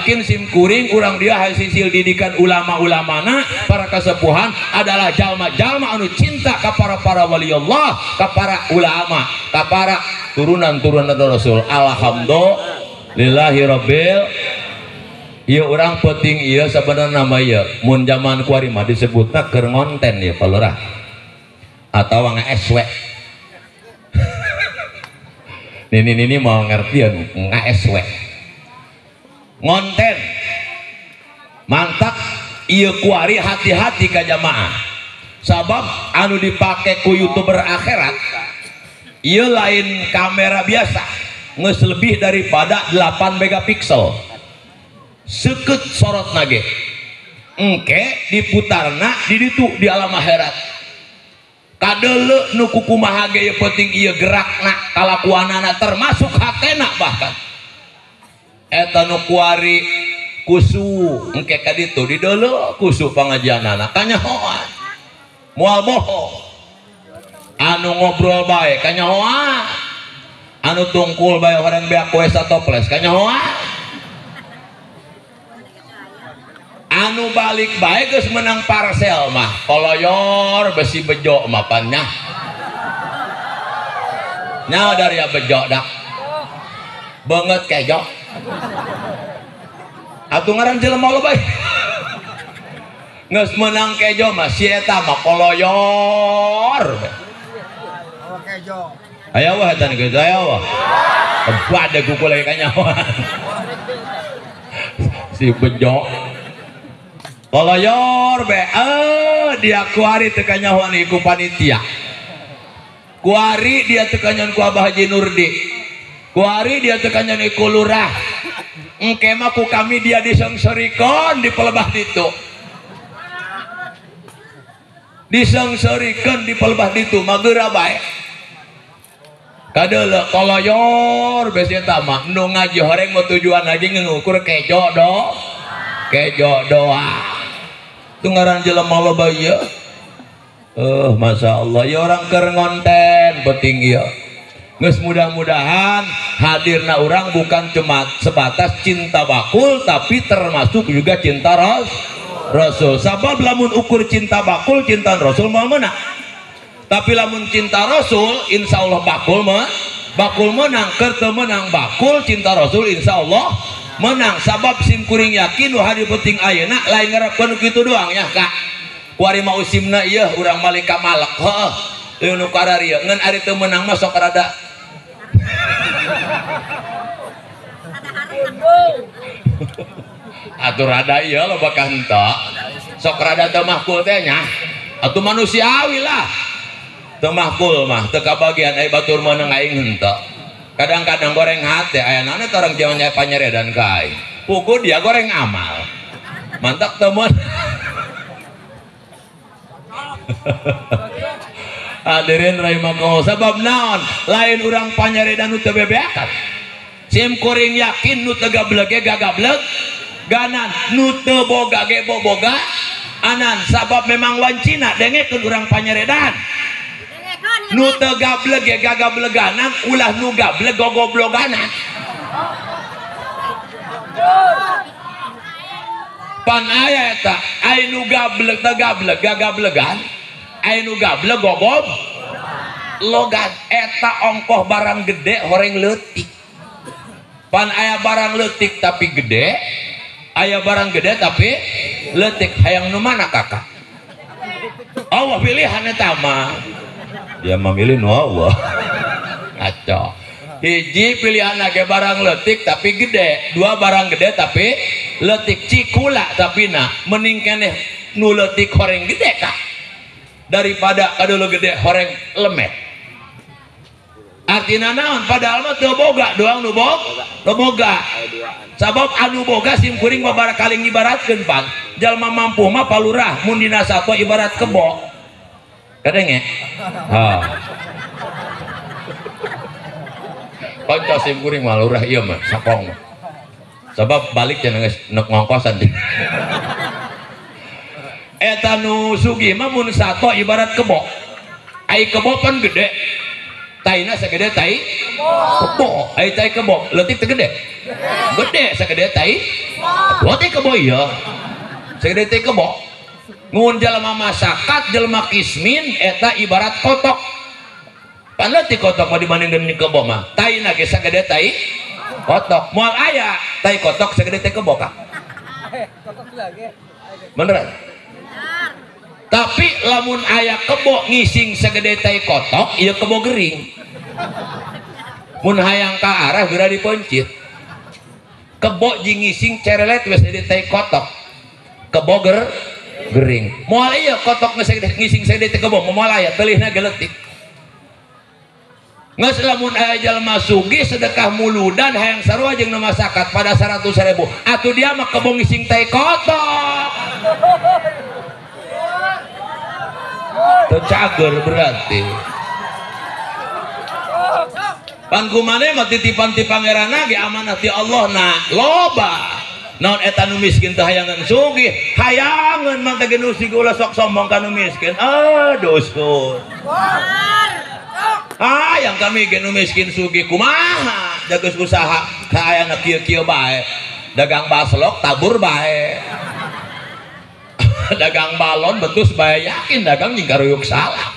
Yakin sim kuring urang dia hasil didikan ulama-ulamana para kesepuhan adalah jalma-jalma anu cinta ka para wali Allah, ka para ulama, ka para turunan-turunan Rasul. Alhamdulillahirabbil. Ieu urang penting ieu sabenerna mah ieu mun zaman kuari mah disebutna keur ngonten ieu Pak Lurah atawa nge-SW. Nini-nini mau ngertian nge-SW. Ngonten. Mantak ieu kuari hati-hati ka jamaah. Sabab anu dipake ku YouTuber akhirat ieu lain kamera biasa, geus lebih daripada 8 megapiksel. Seukeut sorot nage engke diputarna di ditu di alam akhirat kadeuleu nu kukumaha ge ieu penting ieu gerakna kalakuanana termasuk hatena bahkan eta nu kuari kusu engke ka ditu dideuleu kusu pangajianana kanyahoan moal bohong anu ngobrol bae kanyahoan anu tungkul bae horeng beak koe satoples kanyahoan anu balik bae geus menang parcel mah koloyor besi bejo mah pan nya nya dari ya bejo dak banget kejo atuh ngaran jelema lo bae geus menang kejo mah si eta mah koloyor kejo aya wah eta geus aya wah bade kuku lagi kanyahoan si bejo koloyor be dia kuari teu kanyahoan iku panitia kuari dia teu kanyahoan ku Abah Haji Nurdi kuari dia teu kanyahoan iku lurah engke mah ku kami dia disengserikeun di pelebah ditu disengserikeun di pelebah ditu mageura bae kadeuleu koloyor be si eta mah nu ngaji horeng mah tujuan lagi ngukur kejo do kejo doa itu ngaran jelema loba ieu. Masya Allah ya orang keur ngonten penting ieu. Geus mudah-mudahan hadirna urang bukan cuma sebatas cinta bakul tapi termasuk juga cinta Rasul. Sabab lamun ukur cinta bakul cinta Rasul moal meunang. Tapi lamun cinta Rasul insyaallah bakul mah bakul menang keur teu meunang bakul cinta Rasul insyaallah menang. Sabab sim kuring yakin nu hari penting ayeuna lain ngarepkeun kitu doang nya kak kuari mah usimna ieu urang malik ka malek heuh ieu nu kararieu ngan ari teu meunang mah sok rada atuh rada ieu loba ka henteu sok rada teu mahkul teh nya atuh manusiawi lah teu mahkul mah teu kabagian ai batur meunang aing henteu. Kadang-kadang goreng hati aya naon eta orang jaman panyeredan ka aing pugu dia goreng amal mantap teman. Hadirin rahimakumullah sabab naon lain urang panyeredan nu teu bebeakan sim kuring yakin nu teu gableg ge gagableg ganan nu teu boga ge boboga anan sabab memang wancina dengekeun urang panyeredan nu teu gableg ge gagableganan ulah nu gableg gogobloganan pan aya eta ai nu gableg teu gableg gagablegan ai nu gableg gogob logan eta ongkoh barang gede horeng leutik pan aya barang leutik tapi gede aya barang gede tapi leutik hayang nu mana kakak Allah pilihan eta mah dia memilih nu Allah ngaco hiji pilihan lagi barang leutik tapi gede dua barang gede tapi leutik cikula tapi nah mending keneh nu leutik horeng gede kah daripada kadeuleu gede horeng lemet artina naon padahal mah teu boga doang nu boga sabab anu boga sim kuring babara kali ngibaratkeun pan jalma mampu mah palurah mun dina sato ibarat kebo kadenge ha kanca sim kuring mah lurah ieu mah sakong mah sabab balik cenah geus ngongkosan eta nu sugih mah mun sato ibarat kebo ai kebo pan gede taina sagede tai kebo ai tai kebo leutik teu gede gede sagede tai Atuh teh kebo ieu. Sagede teh kebo. Ngun jelema masakat jelema kismin eta ibarat kotok. Pan leutik kotok mah dibanding dengan kebo mah. Taina ge sagede tai kotok. Moal aya tai kotok sagede teh kebo ka. Beneran. Tapi lamun aya kebo ngising segede tai kotok, ieu kebo gering. Mun hayang ka arah geura dipencit. Kebo jeung ngising cerelet geus jadi tai kotok. Kebo gering. Moal ieu kotok ngising segede tai kebo, moal aya teulihna ge leutik. Geus lamun aya jalma sugih sedekah muludan hayang sarua jeung nu masakat pada 100.000. Atuh dia mah kebo ngising tai kotok. Tercager berarti. Pan kumane mah titipan ti pangeranna ge amanah ti Allah na loba. Naon eta nu miskin teh hayangeun sugih, hayangeun mah teh nu sugih ulah sok sombong ka nu miskin. Aduh sun. Hayang kami ge nu miskin sugih kumaha? Jageus usaha ka ayana kieu-kieu bae. Dagang baslok tabur bae. Dagang balon betus bae yakin dagang jeung karuyuk salah.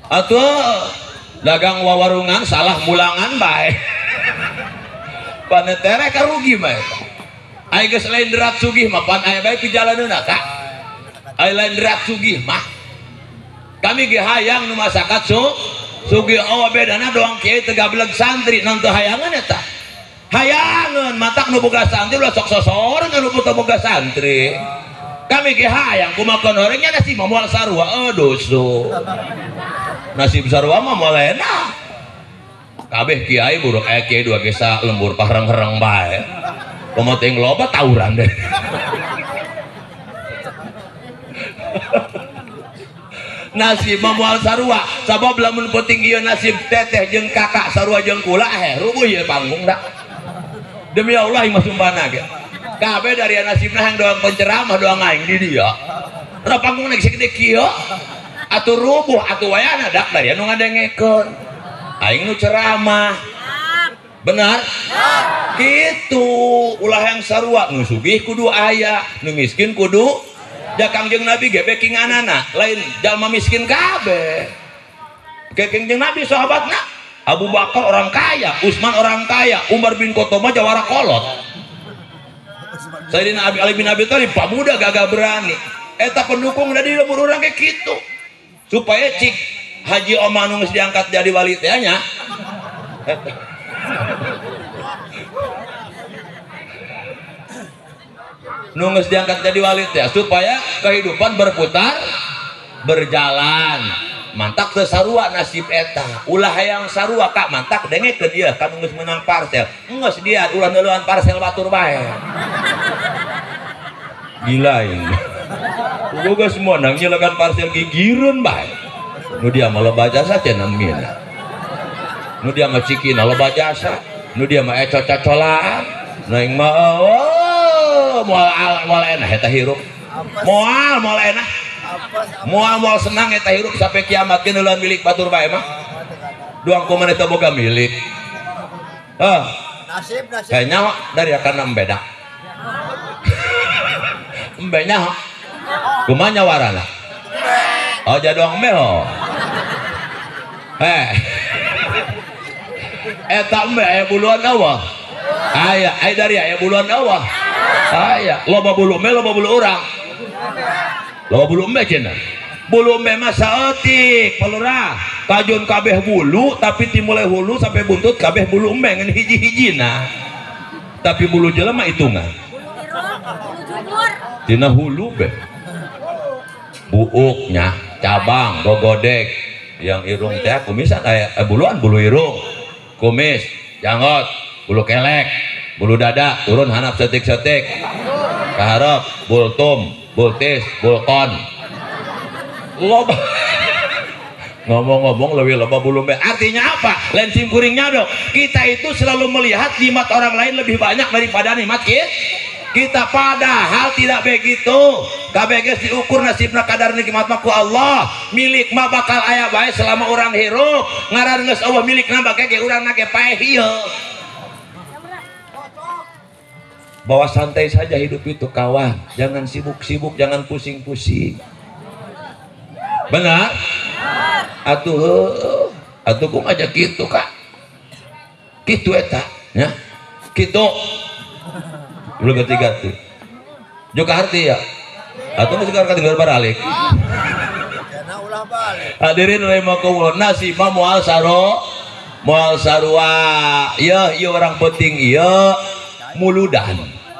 Atuh dagang wawarungan salah mulangan bae. Panetere karugi bae. Ai geus lain derat sugih mah pan aya bae pijalaneuna ka. Ai lain derat sugih mah. Kami ge hayang nu masakat sugih awa bedana doang kiai teu gableg santri naon teu hayangeun eta. Hayangeun matak nu boga santri ulah sok sosoreng anu teu boga santri. Kami ge hayang kumaha orangnya nasib mah moal sarua doso. Nasib sarua mah moal enak. Kabeh kiai buruk aya kiai dua gesa lembur pahreng-hereng bae. Komo teh loba tawuran deh. Nasib mah moal sarua sabab lamun penting ieu nasib teteh jeung kakak sarua jeung kula rubuh ieu panggung da. Demi Allah yang masumpana ge. Kabeh dari nasibna hayang doang penceramah doang aing di dia. Ra panggung geus gede kieu atuh rubuh atuh wayana dak dari anu ngadengekeun. Aing nu ceramah. Benar? Kitu ulah yang sarua nu sugih kudu aya, nu miskin kudu da Kangjeng Nabi ge backinganana lain jalma miskin kabeh. Kangjeng Nabi sahabatna Abu Bakar orang kaya, Utsman orang kaya, Umar bin Khattab mah jawara kolot. Sayyidina Ali bin Abi Thalib pamuda gagah berani. Eta pendukung dari lembur urang kayak kitu. Supaya cik Haji Omah nu geus diangkat jadi wali teh nya. Nu geus diangkat jadi wali teh supaya kehidupan berputar berjalan. Mantak teu sarua nasib eta. Ulah hayang sarua ka mantak dengekeun ieu ka nu geus meunang parcel. Geus dia ulah neuleuan parcel batur bae. Gila ini. Boga semua nang nyelekan parcel gigireun bae. Nu dia mah loba jasa cenah mina. Nu dia mah cikina loba jasa. Nu dia mah eco-cocolaan. Nu aing mah oh, moal moal enak eta hirup. Moal moal enak. Moal-moal senang eta hirup sampai kiamat ge neuleuan milik batur bae mah. Duang kumaha eta boga milik. Hah. Nasib nasib. Kayaknya dari akan beda. Embe nya. Kumaha nyawarana? Oh jadoang embe ho. Eh. Eta embe aya buluan eueuh. Aya, aya dari aya buluan eueuh. Aya, loba bulu embe loba bulu urang. Loba bulu embe cenah. Bulu embe mah saeutik, palurah. Kajun kabeh bulu tapi timulai hulu sampai buntut kabeh bulu embe ngan hiji-hijina. Tapi bulu jelema hitungan. Tina hulu be. Buuknya, cabang, gogodek, yang irung teh kumisan aya buluan bulu irung, kumis, janggot, bulu kelek, bulu dada, turun hanap setik-setik. Kaharep, bultum, bultis, bulkon. Loba. Ngomong-ngomong lebih loba bulu embe. Artinya apa? Lain sim kuringnya dong. Kita itu selalu melihat nikmat orang lain lebih banyak daripada nikmat kita, padahal tidak begitu. Kabeh geus diukur nasibna kadar nikmat mah ku Allah. Milik mah bakal aya bae selama orang hirup. Ngaran geus eueuh milikna bakal ge urang ge paeh ieu. Bawa santai saja hidup itu kawan, jangan sibuk-sibuk, jangan pusing-pusing. Benar? Atuh atuh kumaha aja kitu kak. Kitu eta ya. Kitu. Belum ketiga tuh. Juga arti ya. Atuh nu sekarang katinggal baralik. Hadirin rahimakumullah, nasi mah moal saro, moal sarua. Ya, ieu orang penting ieu muludan.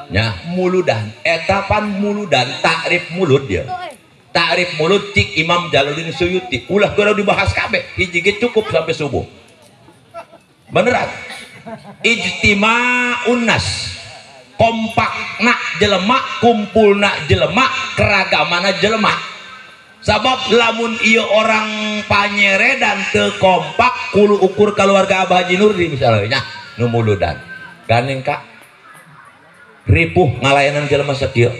Ya, muludan. Eta pan muludan, takrif mulud ya. Takrif mulud cik Imam Jalaluddin Suyuti. Ulah geura dibahas kabeh, hiji ge cukup sampai subuh. Beneran. Ijtima'un nas. Kompakna jelema, kumpulna jelema, keragamana jelema. Sabab lamun ieu orang panyeredan teu kompak kudu ukur keluarga Abah Haji Nurdi misalnya nya nu muludan. Gandeng kak ripuh ngalayanan jelema sakieu.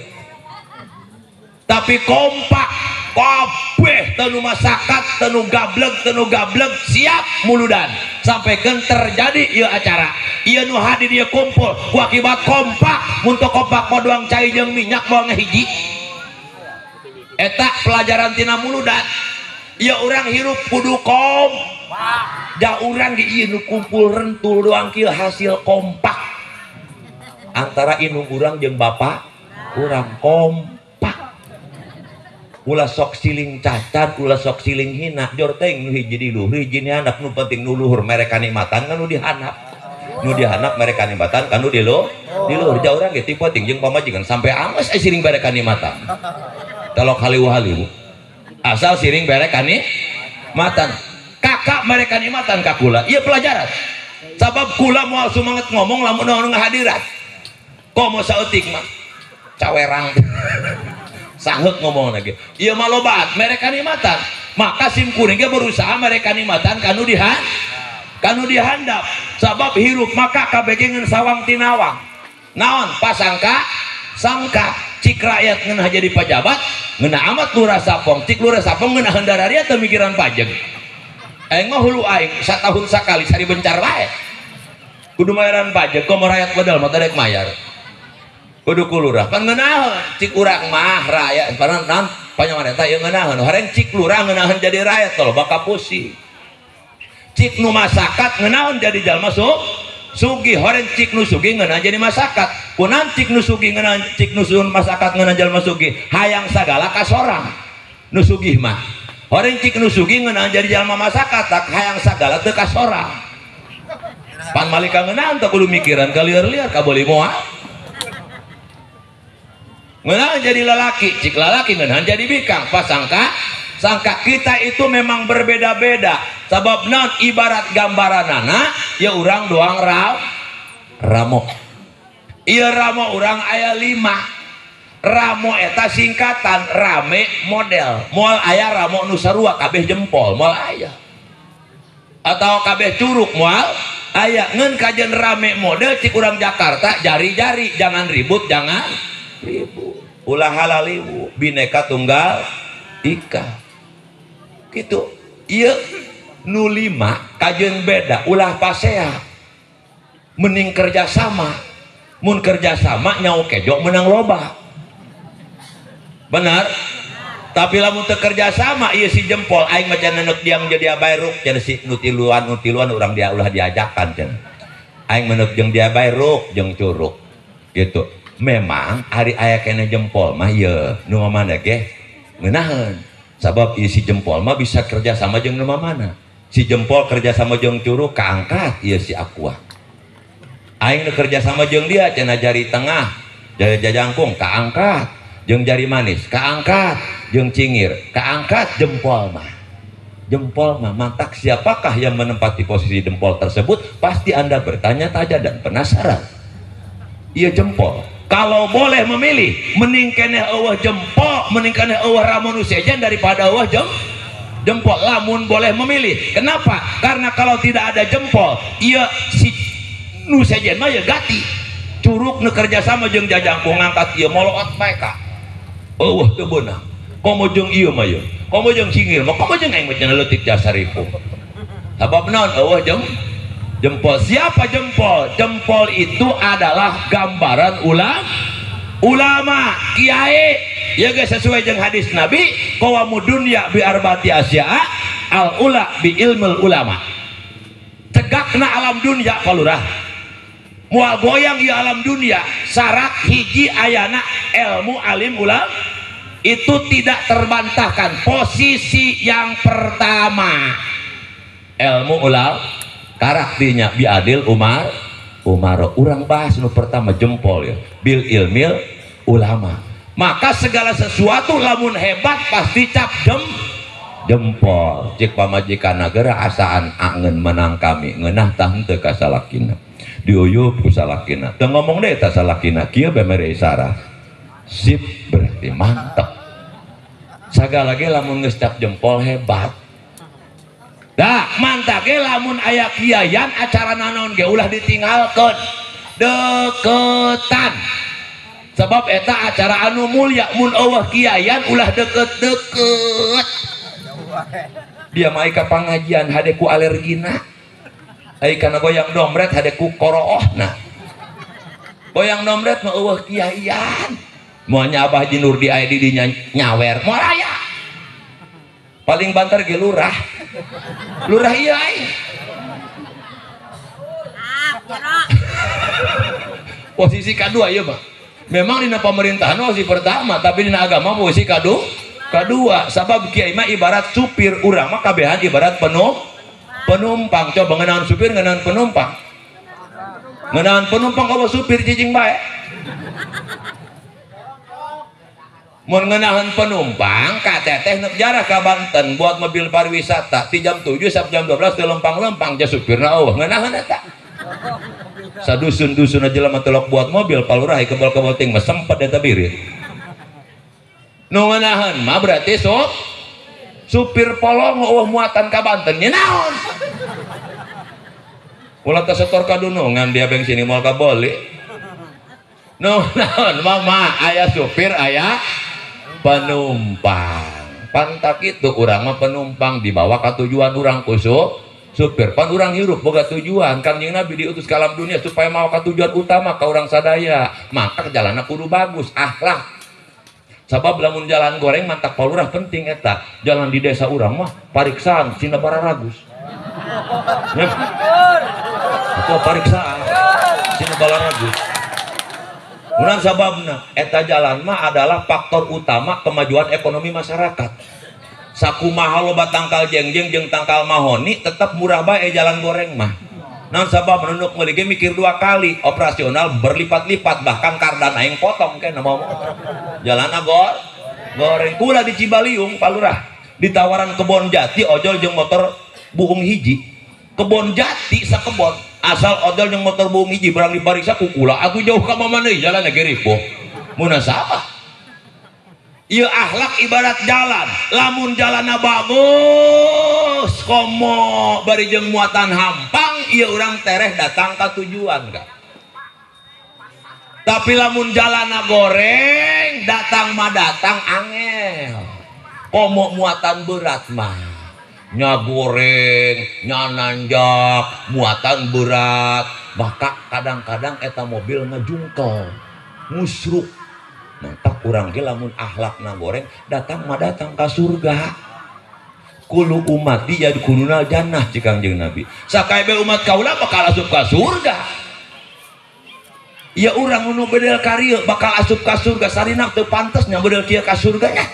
Tapi kompak kabeh teu nu masakat, teu nu gableg, siap muludan. Sampaikan terjadi ieu acara. Ieu nu hadir ieu kumpul ku akibat kompak, mun teu kompak mah doang cai jeung minyak moal ngahiji. Eta pelajaran tina muludan. Ieu urang hirup kudu kompak. Da urang ge ieu nu kumpul rentul doang kieu hasil kompak. Antara indung urang jeung bapak urang kompak. Ulah sok siling cacat, ulah sok siling hina, jor teuing nu hiji di luhur, hiji di handap, nu penting nu luhur mere kanikmatan kan nu dihandap. Nu dihandap mere kanikmatan kan nu di luhur. Di luhur jauh urang ge ti penting jeung pamajikan sampai angeus aya siling bare kanikmatan. Telok haliu-haliu. Asal siring bare kanikmatan. Kakak mere kanikmatan ka kula. Ieu pelajaran. Sabab kula moal sumanget ngomong lamun nu ngahadiran. Komo saeutik mah cawerang. Sangheuk ngomong lagi. Ieu mah lobaat mere kanikmatan. Maka sim kuring ge berusaha mere kanikmatan kanu dihan kanu dihandap. Sabab hirup maka kabeh ngan sawang tinawang. Naon pasangka sangka cik rakyat ngeunah jadi pejabat ngeunah amat lurah sapong, cik lurah sapong ngeunah hendararia teu mikiran pajak. Aing mah hulu aing satahun sakali sari bencar wae. Kudu mayaran pajak komo rakyat modal mah teu rek mayar. Kudu ku lurah pan ngeunaheun cik urang mah rakyat pan naon panyaman eta ieu ngeunaheun horeng cik lurah ngeunaheun jadi rakyat tol bakal pusing. Cik nu masakat ngeunaheun jadi jalma sugih horeng cik nu sugih ngeunah jadi masakat. Kunaon cik nu sugih ngeunah cik nu sun masakat ngeunah jalma sugih hayang sagala kasorang nu sugih mah. Horeng cik nu sugih ngeunah jadi jalma masakat tak hayang sagala teu kasorang. Pan malika ngeunaheun teu kudu mikiran ka lieur-lieur kabeuli moal. Ngeunah jadi lalaki, cik lalaki ngeunah jadi bikang, pasangka sangka kita itu memang berbeda-beda. Sabab naon ibarat gambaranana ya urang doang ramo. Ieu ramo urang aya 5. Ramo eta singkatan rame model. Moal aya ramo nu sarua kabeh jempol, moal aya. Atau kabeh curug moal aya. Ngeun kajen rame model cik urang Jakarta jari-jari jangan ribut, jangan ribut. Ulah halaliwu bineka tunggal ika. Gitu. Ieu nu 5 kajen beda ulah pasea. Mending kerjasama. Mun kerjasama nyau kejo menang loba. Benar? Tapi lamun teu kerjasama ieu si jempol aing mah cenah neuk diang jadi abairuk cenah si nu tiluan urang dia ulah diajakan cenah. Aing meneuk jeung dia bairuk jeung curug. Gitu. Memang ari aya keneh jempol mah ieu nu mamana ge ngeunaheun. Sabab ieu si jempol mah bisa kerja sama jeung nu mamana. Si jempol kerja sama jeung curug kaangkat ieu si aqua. Aing nu kerja sama jeung dia cenah jari tengah, jari jajangkung kaangkat, jeung jari manis kaangkat, jeung cingir kaangkat jempol mah. Jempol mah mantak siapakah yang menempati posisi jempol tersebut? Pasti Anda bertanya-tanya dan penasaran. Iya jempol. Kalau boleh memilih, mending keneh eueuh jempol, mending keneh eueuh ramo nu sejen daripada eueuh jempol. Lamun boleh memilih. Kenapa? Karena kalau tidak ada jempol, ieu si nu sejen mah ya gati. Curug nu kerja sama jeung jajangkung ngangkat ieu moloot bae ka. Eueuh teu beunang. Komo jeung ieu mah ieu. Komo jeung cingir mah komo jeung aing mah cenah leutik jasa ripuh. Sabab naon eueuh Jempol. Siapa jempol? Jempol itu adalah gambaran ulama, kiai. Ya guys, sesuai dengan hadis Nabi, qawamu dunya bi arba'ati asya'a, al ula bi ilmil ulama. Tegakna alam dunia palurah. Moal goyang ieu alam dunia, syarat hiji ayana ilmu alim ulama itu tidak terbantahkan. Posisi yang pertama ilmu ulama, karakternya bi adil umar urang bahas nu pertama jempol ya, bil ilmil ulama. Maka segala sesuatu lamun hebat pasti cap jempol. Cik pamajikan nagara asaan angen menang kami ngeunah tah henteu ka salakina, diuyup ku salakina, teu ngomong deui ta salakina kieu bae mere isarah. Sip, berarti mantep. Sagala ge lamun geus cap jempol hebat. Dah mantap ge lamun aya kiaian acara nanaon ge ulah ditinggalkeun, deketan. Sebab eta acara anu mulia, mun eueuh kiaian ulah deket-deket. Dia mah ka pangajian hade ku alergina, ai kana goyang domret hade ku koroohna. Goyang domret mah eueuh kiaian. Moal nya Abah Haji Nurdi aya di dinya nyawer, moal aya. Paling banter ge lurah. Lurah ieu ai. Posisi kadua ieu mah. Memang dina pemerintahan posisi pertama, tapi dina agama posisi kadua. Sabab kiai mah ibarat supir, urang mah kabehan ibarat penumpang. Coba ngeunaan supir, ngeunaan penumpang. Ngeunaan penumpang kawa supir cicing bae. Mun ngeunaheun penumpang ka teteh neuk jarah ka Banten buat mobil pariwisata ti jam 7 sampai jam 12 teu lempang-lempang ja supirna eueuh ngeunaheun eta. Sadusun-dusun aja lama telok buat mobil palurah kebal-kebal ting mah sempet eta birit. Nu ngeunaheun mah berarti supir polong eueuh muatan ka Banten nya naon. Ulah teh setor ka dunungan dia bensin moal ka boli. Nu naon mah mah aya supir aya penumpang. Pantak itu urang mah penumpang dibawa ka tujuan urang kusuk supir. Pan urang hirup boga tujuan. Kanjeng Nabi diutus ke alam dunia supaya mau ka tujuan utama ka urang sadaya. Maka jalanna kudu bagus, akhlak. Sabab lamun jalan goreng mantak palurah penting eta. Jalan di desa urang mah pariksaan cina bararagus. Ya. Atau pariksaan cina bararagus. Urang sababna eta jalan mah adalah faktor utama kemajuan ekonomi masyarakat. Sakumaha loba tangkal jengjeng jeung tangkal mahoni tetap murah bae jalan goreng mah. Naon sabab menunduk meuli ge mikir dua kali, operasional berlipat-lipat bahkan kardan aing potong ke nama jalan goreng. Kula di Cibaliung palurah ditawaran kebon jati ojol jeung motor buung hiji. Kebon jati sakebon asal ojol jeung motor buung hiji barang dipariksa ku kula atuh jauh ka mana deui jalan ge ripuh. Munasabah ieu akhlak ibarat jalan, lamun jalanna bagus komo bari jeung muatan hampang ieu urang tereh datang ka tujuan ka. Tapi lamun jalanna goreng datang mah datang angel. Komo muatan berat mah nya goreng, nya nanjak, muatan berat, maka kadang-kadang eta mobil ngejungkel, musruk. Mantap urang ge lamun akhlakna goreng datang mah datang ka surga. Kulu umati yadkhulunal jannah cik Kangjeng Nabi. Sakaebe umat kaula bakal asup ka surga. Ya urang nu bedel karieu bakal asup ka surga, sarina teu pantes nya bedel kieu ka surga nya.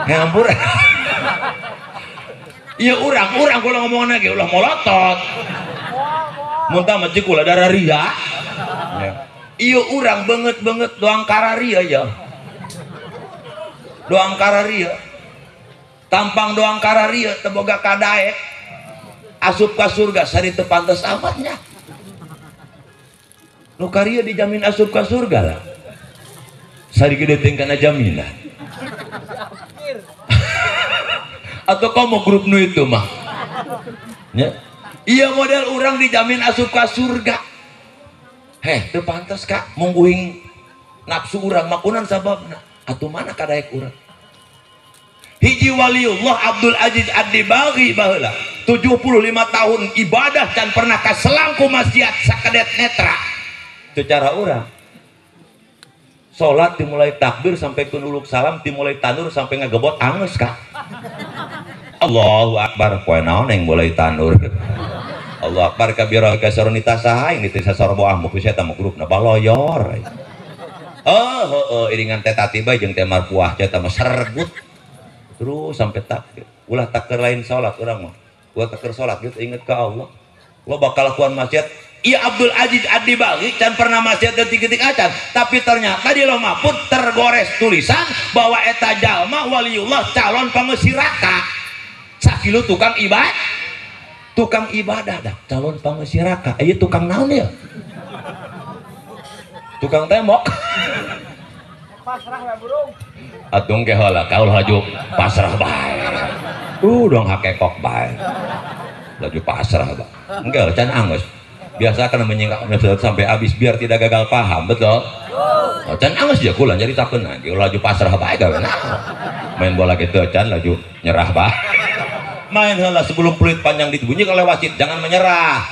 Ngampur. Ya urang kula ngomong ge ulah molotot. Mun tah mah cik ulah darah ria. Iya urang banget-banget doang kararia ya. Doang kararia. Tampang doang kararia teu boga kadaek. Asup ka surga sari teu pantes amatnya. Nu karia dijamin asup ka surga lah. Sari gede teh kana jaminan. Atau kamu grup nu itu mah. Ya. Iya model urang dijamin asup ka surga. Heh, teu pantes kak mungguhing nafsu urang makunan sababna. Atuh mana kadaek urang? Hiji waliullah Abdul Aziz Ad-Dibaghi baheula. 75 tahun ibadah can pernah kaselangku maksiat sakedet netra. Secara urang salat dimulai takbir sampai kunuluk salam, dimulai tanur sampai ngagebot angeus kak. Allahu akbar poe naon yang mulai tanur. Allahu akbar kabira kasaronita saha ini teh sasarboah mu ku eta mah grupna baloyor. Oh heueuh iringan teh tatiba jeung teh marpuah teh mah sergut. Terus sampai takbir. Ulah takeur lain salat urang mah. Ulah takeur salat gitu inget ka Allah. Lo bakal lakukan maksiat. Iya Abdul Aziz Ad-Dibaghi can pernah maksiat detik-detik acan, tapi ternyata di Lauh Mahfud tergores tulisan bahwa eta jalma waliullah calon pangesiraka. Sakilu tukang ibadah, tukang ibadah dah calon pangesiraka. Ieu tukang naon ya? Tukang tembok. Pasrah lah burung. Atung ke heula kaul laju pasrah bae. Dong hakekok bae. Laju pasrah bae. Enggak can anggeus. Biasakan menyingkap sampai habis biar tidak gagal paham, betul? Oh, can anggeus dia kula nyaritakeun lagi laju pasrah bae gawe. Main bola gitu can laju nyerah bae. Main heula sebelum peluit panjang dibunyi oleh wasit, jangan menyerah.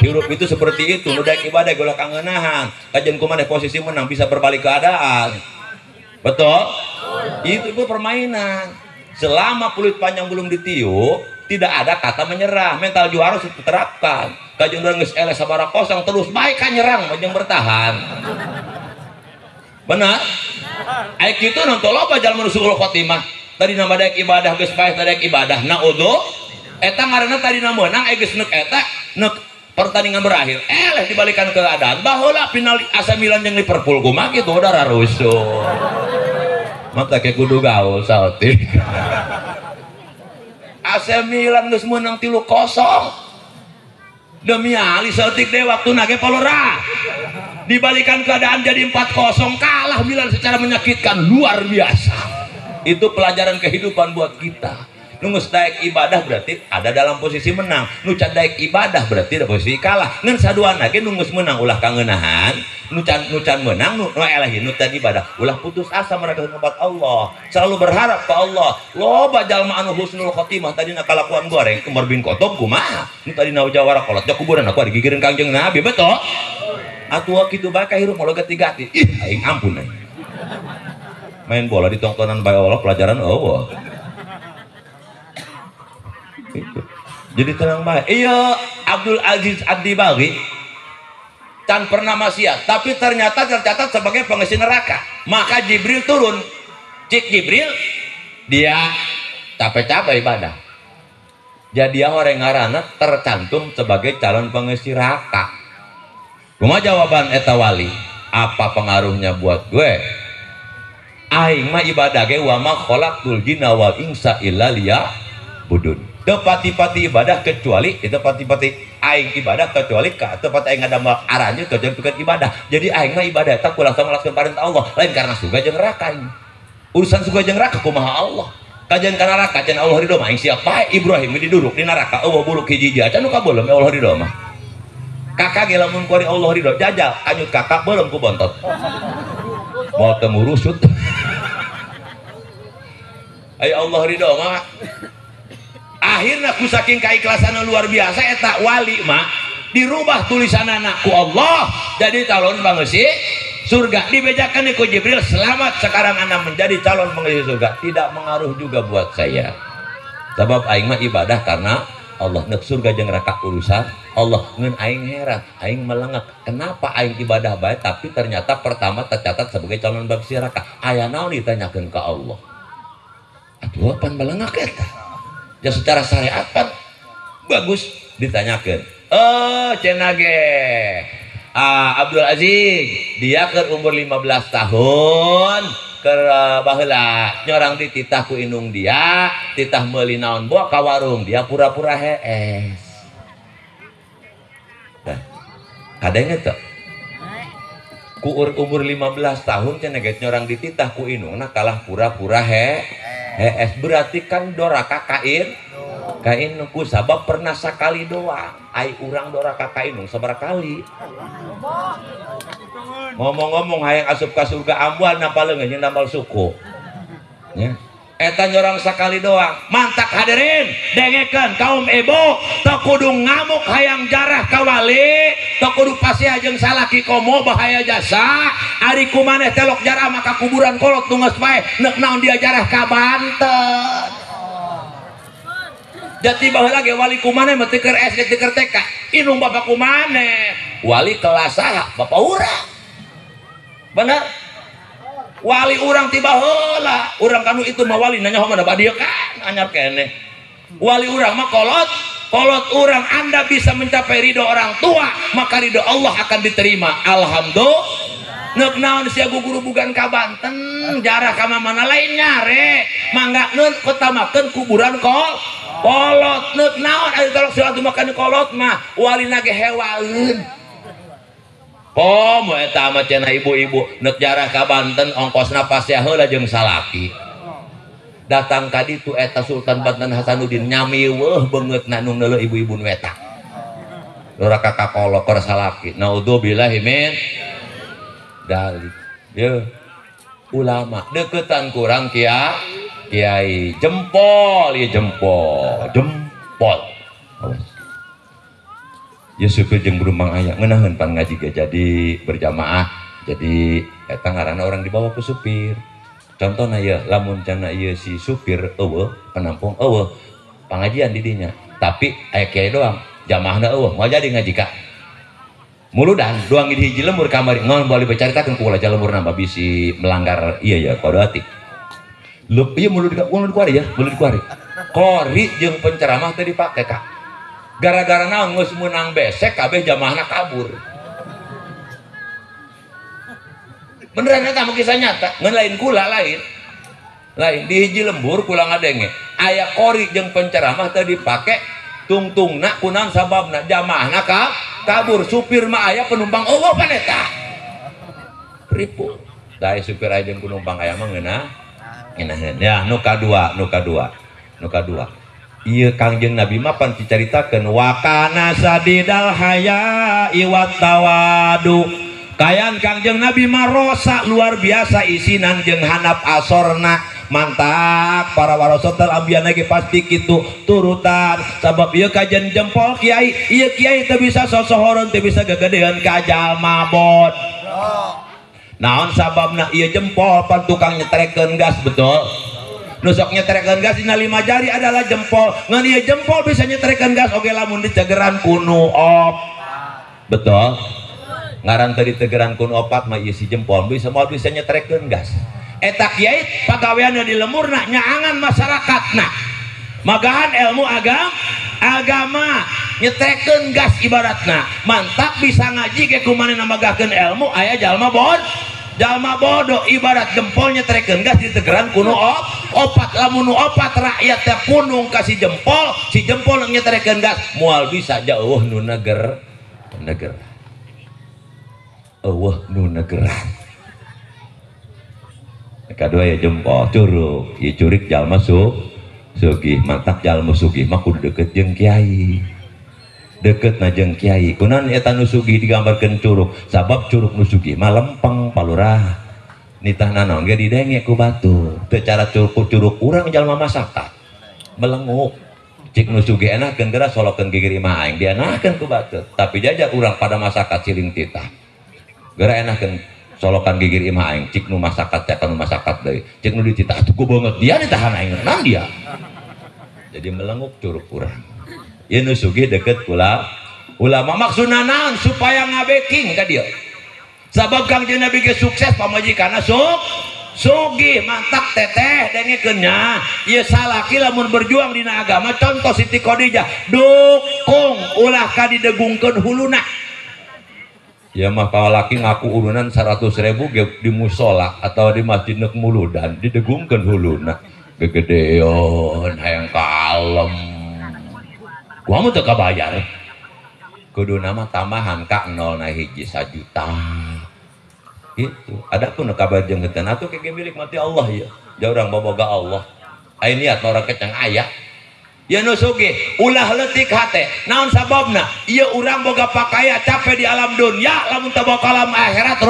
Hirup itu seperti itu, nu daek ibadah gola kangeunahan. Kajian kumaha posisi menang bisa berbalik keadaan. Betul? Itu permainan. Selama peluit panjang belum ditiup, tidak ada kata menyerah. Mental juara harus diterapkan. Kajian urang geus eleh sabaraha kosong terus baik kan nyerang mah jeung bertahan. Benar? Ai kitu nonton loba jalma nu suul khotimah. Tadi nama daek ibadah geus paeh daek ibadah. Naudzu eta ngaranna tadi meunang ai geus neuk eta neuk pertandingan berakhir. Eleh dibalikan keadaan. Baheula final AC Milan jeung Liverpool kumaha kitu udah rusuh. Mata ke kudu gaul saeutik. AC Milan geus meunang 3-0. Demi ali saeutik deh waktu nage palora. Dibalikan keadaan jadi 4-0, kalah Milan secara menyakitkan luar biasa. Itu pelajaran kehidupan buat kita. Nu geus daek ibadah berarti ada dalam posisi menang. Nu can daek ibadah berarti ada posisi kalah. Ngan saduana ge nu geus menang ulah kangeunahan, nu can menang nu eleh nu can ibadah ulah putus asa mereka kepada Allah. Selalu berharap ke Allah. Loba jalma anu husnul khotimah tadina kalakuan goreng Umar bin Khattab kumaha? Nu tadina jawara kolot ja kuburan aku digigireun Kangjeng Nabi, betul? Atuh kitu bae ka hirup moal gati-gati. Ih aing ampun aing. Main bola di tongtonan bae Allah pelajaran eueuh. Itu. Jadi tenang bae. Iya Abdul Aziz Ad-Dibaghi can pernah maksiat, tapi ternyata tercatat sebagai pengisi neraka. Maka Jibril turun. Cik Jibril dia capek-capek ibadah. Jadi orang ngaranna tercantum sebagai calon pengisi neraka. Kumaha jawaban eta wali? Apa pengaruhnya buat gue? Aing mah ibadah ge wa ma khalaqtul jinna wal insa illa liya'budun. Teu pati-pati ibadah kecuali itu pati-pati aing ibadah kecuali ka teu pati aing ngadamel aranjeun kecuali pikeun ibadah. Jadi aing mah ibadah eta kula langsung parentah Allah, lain karena surga jeung neraka aing. Urusan surga jeung neraka kumaha Allah. Kajian ka neraka can Allah ridho mah aing siap bae. Ibrahim diduruk di neraka eueuh buluk hiji-hiji acan nu kabeuleum Allah ridho mah. Kakak ge lamun ku Allah ridho jajal anyut kakak beuleum ku bontot. Moal teu ngurusut. Ayo Allah ridho mah. Akhirnya ku saking kaikhlasan luar biasa eta wali mah dirubah tulisanana ku Allah jadi calon pangeusi surga. Dibejakan ku Jibril, selamat sekarang anda menjadi calon pengisi surga. Tidak mengaruh juga buat saya. Sebab aing mah ibadah karena Allah. Nek surga jeung neraka urusan Allah. Ngeun aing heran, aing melengak. Kenapa aing ibadah bae tapi ternyata pertama tercatat sebagai calon pengisi neraka. Aya naon ditanyakeun ka Allah? Atuh pan melengak eta. Ya secara syariat kan bagus ditanyakan. Oh cenah ge Abdul Aziz dia ke umur 15 tahun ke baheula nyorang dititah ku indung dia, titah meuli naon bawa ka warung, dia pura-pura hees. Nah, kadenge teu? Ku umur 15 tahun cenah ge nyorang dititah ku indungna kalah pura-pura hees, berarti kan doraka kain kain ku sabab pernah sakali doang. Ai urang doraka ka indung sabaraha kali. Ngomong-ngomong hayang asup ka surga ambuan napa leungeun jeung damal suku. Nya. Eta nyorang sakali doang. Mantak hadirin, dengekeun kaum ibu, teu kudu ngamuk hayang jarah ka wali, teu kudu pasea jeung salaki komo bahaya jasa. Ari kumaneh telok jarah maka kuburan kolot nu geus paeh, neuk naon dia jarah ka Banten. Jati baheula ge wali kumaneh mah teu keur SD teu keur TK, indung bapak kumaneh. Wali kelas saha? Bapak urang. Bener? Wali urang tiba heula, urang kanu itu mah wali nanya mana badieu kan anyar keneh. Wali urang mah kolot, kolot urang. Anda bisa mencapai ridho orang tua, maka ridho Allah akan diterima. Alhamdulillah. Neuk naon sia gugurubugan ka Banten, jarah ka mana lain nyare. Mangga neun utamakeun kuburan kolot. Neuk naon ari tolok sia makan kolot mah, walina ge hewaeun. Komo eta mah cenah ibu-ibu neuk jarah ka Banten ongkosna pasea heula jeung salaki. Datang ka ditu eta Sultan Banten Hasanuddin nyamiweuh beungeutna nu neuleuh ibu-ibu nu eta. Lora ka kakolokor salaki. Naudzubillahi min dzalik. Yeuh. Ulama deketan kurang kiai. Jempol ieu jempol, jempol. Awas. Ya supir jeung berumbang aya ngeunaheun pan ngaji ge jadi berjamaah jadi eta ngaranna orang dibawa ku supir. Contohna ieu lamun cenah ieu si supir eueuh penampung eueuh pangajian di dinya tapi aya kiai doang jamaahna eueuh moal jadi ngaji ka muludan doang di hiji lembur kamari ngon boleh dicaritakeun ku ulah lemburna mah bisi melanggar ieu ya kode etik. Leup ieu mulud kuari ya mulud kuari kori jeung penceramah teh dipake ka gara-gara naon geus meunang besek kabeh jamaahna kabur. Beneran eta mah kisah nyata, ngan lain kula lain. Lain di hiji lembur kula ngadenge, aya kori jeung penceramah teu dipake tungtungna kunaon sababna jamaahna kabur, supir mah aya penumpang eueuh pan eta. Ripu. Da supir aya jeung penumpang aya mah ngeunah. Ngeunaheun. Ya nu kadua, nu kadua. Nu kadua. Iya Kangjeng Nabi mah pan dicaritakeun wakana sadidal haya iwat tawadu. Kayan Kangjeng Nabi mah rosa luar biasa isinan jeung handap asorna. Mantap para warosotal ambiana ge pasti kitu turutan sabab ieu kajen jempol kiai, ieu kiai teu bisa sosohoreun teu bisa gegedean ka jalma bod. Naon sababna ieu jempol pan tukang nyetrekeun gas betul. Nusok nyetrekeun gas dina 5 jari adalah jempol. Ngan ieu jempol bisa nyetrekeun gas oge lamun dicegeran kunu op. Betul? Ngaran teu ditegeran kunu opat mah ieu si jempol bisa moal bisa nyetrekeun gas. Eta kiai pagaweanna di lemurna nyaangan masyarakatna. Magahan ilmu agama nyetrekeun gas ibaratna. Mantap bisa ngaji ge kumanehna magahkeun ilmu aya jalma bod. Jalma bodoh ibarat jempol nyetrekeun gas ditegeran kuno opat lamun opat rakyat teh punung ka si jempol, si jempol nyetrekeun gas moal bisa jauh nu neger neger eueuh nu negeran. Kadua ya jempol curug, ieu curik jalma sugih, mantak jalma sugih mah kudu deket jeung kiai. Deket na jeung kiai kunaon eta nu sugih digambarkeun curug sabab curug nu sugih mah lempeng palurah nitah naon ge didenge ku batur teu cara curug urang jalma masakat melenguk cik nu sugih enakeun geura solokeun gigir imah aing dienakeun ku batur tapi jajak urang pada masakat siling titah geura enakeun solokan gigir imah aing cik nu masakat teh nu masakat deui cik nu dititah atuh ku beungeut dia ditahan aing naon dia jadi melenguk curug urang. Ieu nu sugih deket kula ulama maksudna naon supaya ngabeking ka dieu. Sabab Kangjeng Nabi ge sukses pamajikanna sugih mantak teteh dengekeun nya. Ieu salaki lamun berjuang dina agama contoh Siti Khadijah dukung ulah ka didegungkeun huluna. Ya mah laki ngaku urunan 100.000 ge di musola atau di masjid neuk muludan didegungkeun huluna gegedeon hayang kalem. Gua mah teu kabayar. Kudu nama tambahan ka 0 na hiji sajuta. Itu. Adapun nu kabayar jeung henteu atuh ke milik mati Allah ya. Jauh urang boboga Allah. Aya niat orang kecang aya. Ya nu sugih ulah leutik hate. Naon sababna? Ieu urang boga pakaya capek di alam dunya lamun teu boga alam akhirat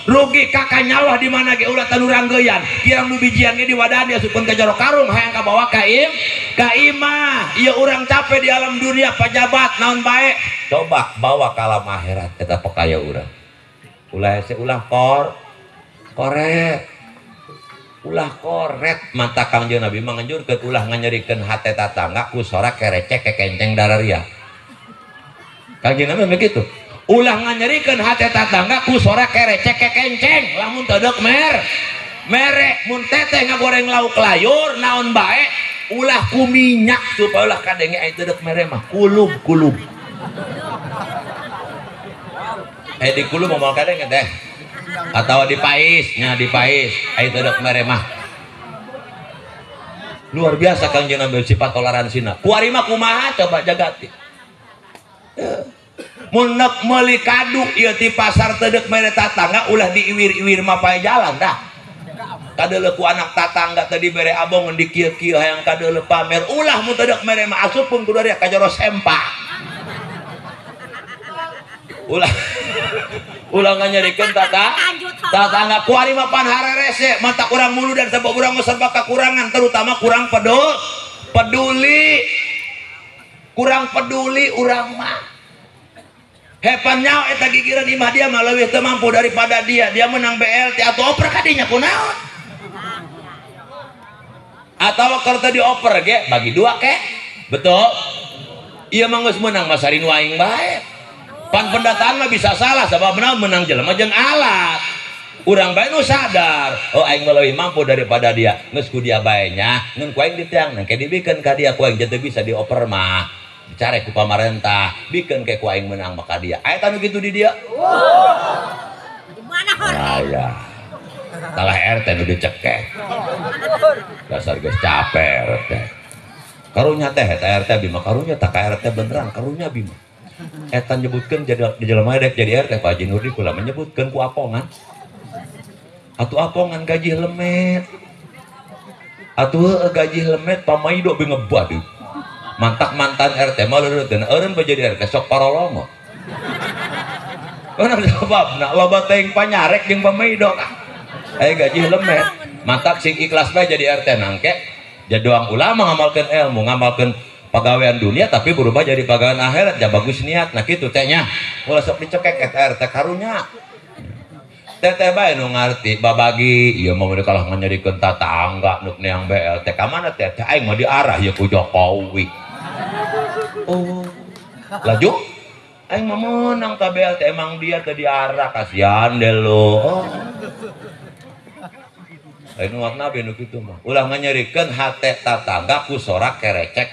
Rugi kakak nyawa di mana ge ulah tanu ranggeyan. Kirang nu bijian ge diwadahan diasupkeun ka jero karung hayang kabawa ka im ka imah. Ieu urang capek di alam dunia pajabat naon bae. Coba bawa ka alam akhirat eta pekaya urang. Ulah hese ulah koret. Ulah koret mata Kangjeng Nabi manganjurkeun ulah nganyerikeun hate tatangga ku sora kerecek kekenceng dararia. Kangjeng Nabi begitu. Ulah nganyerikeun hate tatangga ku sora kerecek kekenceng lamun teu deuk mere mun teteh ngagoreng lauk layur naon bae ulah ku minyak supaya ulah kadenge aya teu deuk mere mah kulub-kulub. Di kulub moal kadenge teh. Atau dipais nya dipais aya teu deuk mere mah. Luar biasa Kangjeng Nabi sifat toleransina. Kuari mah kumaha coba jagati. Mun nek meuli kadu ieu ti pasar teu deuk mere tatangga ulah diiwir-iwir mah pae jalan dah. Kadeuleuh ku anak tatangga teu dibere abong di kieu-kieu hayang kadeuleuh pamer ulah mun teu deuk mere mah asupkeun ku daria ka jero sempak. Ulah ulah nganyerikeun tatangga kuari mah pan harerese mata kurang mulu dan sebab urang serba kekurangan terutama kurang peduli kurang peduli urang mah. Hepan nyawa eta gigireun imah dia mah leuwih teu mampu daripada dia. Dia menang BLT atau oper kadinya kunaon? Atawa keur teu dioper ge bagi dua ke? Betul? Ieu mah geus meunang mah sarinu aing bae. Pan pendataan mah bisa salah sabab naon menang jelema jeung alat. Urang bae nu sadar, oh aing mah leuwih mampu daripada dia. Geus ku dia bae nya, ngeun ku aing ditiang nang ke dibikeun ka dia ku aing teu bisa dioper mah. Dicare ku pamarentah, bikeun ke ku aing menang maka dia. Aya tanu kitu di dia. Di mana hor? Aya. Salah RT nu dicekek. Dasar geus capek RT. Karunya teh eta RT bima karunya tak ka RT beneran karunya bima. Eta nyebutkeun jadi di jelema dek jadi RT Pak Haji Nurdi kula menyebutkeun ku apongan. Atuh apongan gaji lemet. Atuh gaji lemet pamaido be ngebad. Mantak mantan RT mah leureut eureun bae jadi RT sok parolongo. Kana sababna loba teuing panyarek jeung pamaido. Aya gaji lemet. Mantak sing ikhlas bae jadi RT nangke. Jadi doang ulama ngamalkeun ilmu, ngamalkeun pagawean dunia tapi berubah jadi pagawean akhirat, ja bagus niat. Nah kitu teh nya. Ulah sok dicekek eta RT karunya. Teteh bae nu ngarti babagi ieu mah mun kalah nganyerikeun tatangga nu neang BLT ka mana teteh aing mah diarah ieu ku Jokowi. Oh. Laju aing mah meunang ka BLT emang dia teu diarah kasihan deh lo. Oh. Lain umat Nabi nu kitu mah. Ulah nganyerikeun hate tatangga ku sorak kerecek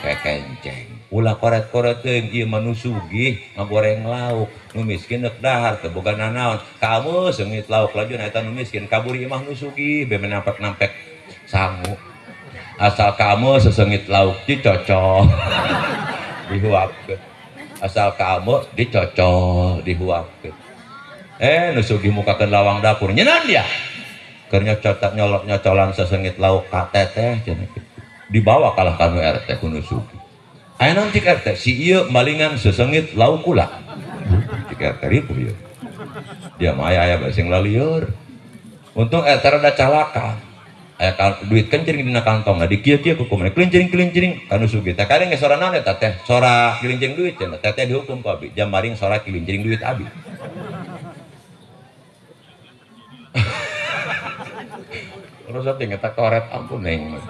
kekenceng. Ulah koret-koret teuing ieu mah nu sugih ngagoreng lauk, nu miskin deuk dahar teu boga nanaon. Kamu seungit lauk laju eta nu miskin kabur imah nu sugih be nampek-nampek sangu. Asal kamu sesengit lauk dicocol dihuapkeun. Asal kamu dicocol dihuapkeun. Nu sugih mukakeun lawang dapur nyeunaan dia. Keur nyocotan nyolok nyocolan sesengit lauk ka teteh cenah kitu. Dibawa kalah ka nu RT ku nu sugih. Aya naon cik RT si ieu malingan sesengit lauk kula. Cik RT ripuh ieu. Dia mah aya bae sing lalieur. Untung RT rada calaka. Aya duit kencring dina kantong di kieu-kieu ku kumaha kelincing-kelincing ka nu sugih teh kadang geus sora naon eta teh sora kelincing duit cenah teteh dihukum ku abi jam maring sora kelincing duit abi. Terus teh eta koret ampun neng.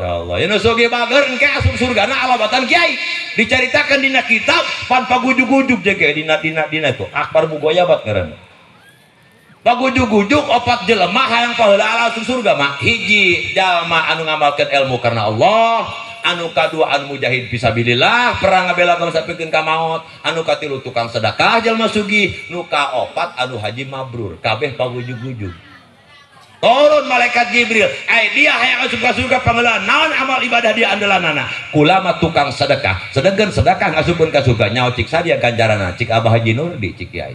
Ya Allah, ya nu sugih bager engke asup surgana alabatan kiai. Dicaritakeun dina kitab pan pagujug-gujug jeung dina dina dina itu akbar bugoyabat ngaranna. Pagujug-gujug opat jelema hayang paheula asup surga mah hiji jalma anu ngamalkeun ilmu karena Allah, anu kadua anu mujahid fisabilillah perang ngabela bangsa pikeun ka maot, anu katilu tukang sedekah jalma sugih, nu kaopat anu haji mabrur, kabeh pagujug-gujug. Turun malaikat Jibril, ai dia hayang asup ka surga pangeula naon amal ibadah dia andalanana. Kulama tukang sedekah, sedengkeun sedekah ngasupkeun ka surga nyaho cik sadia ganjaranna, cik Abah Haji Nurdi cik kiai.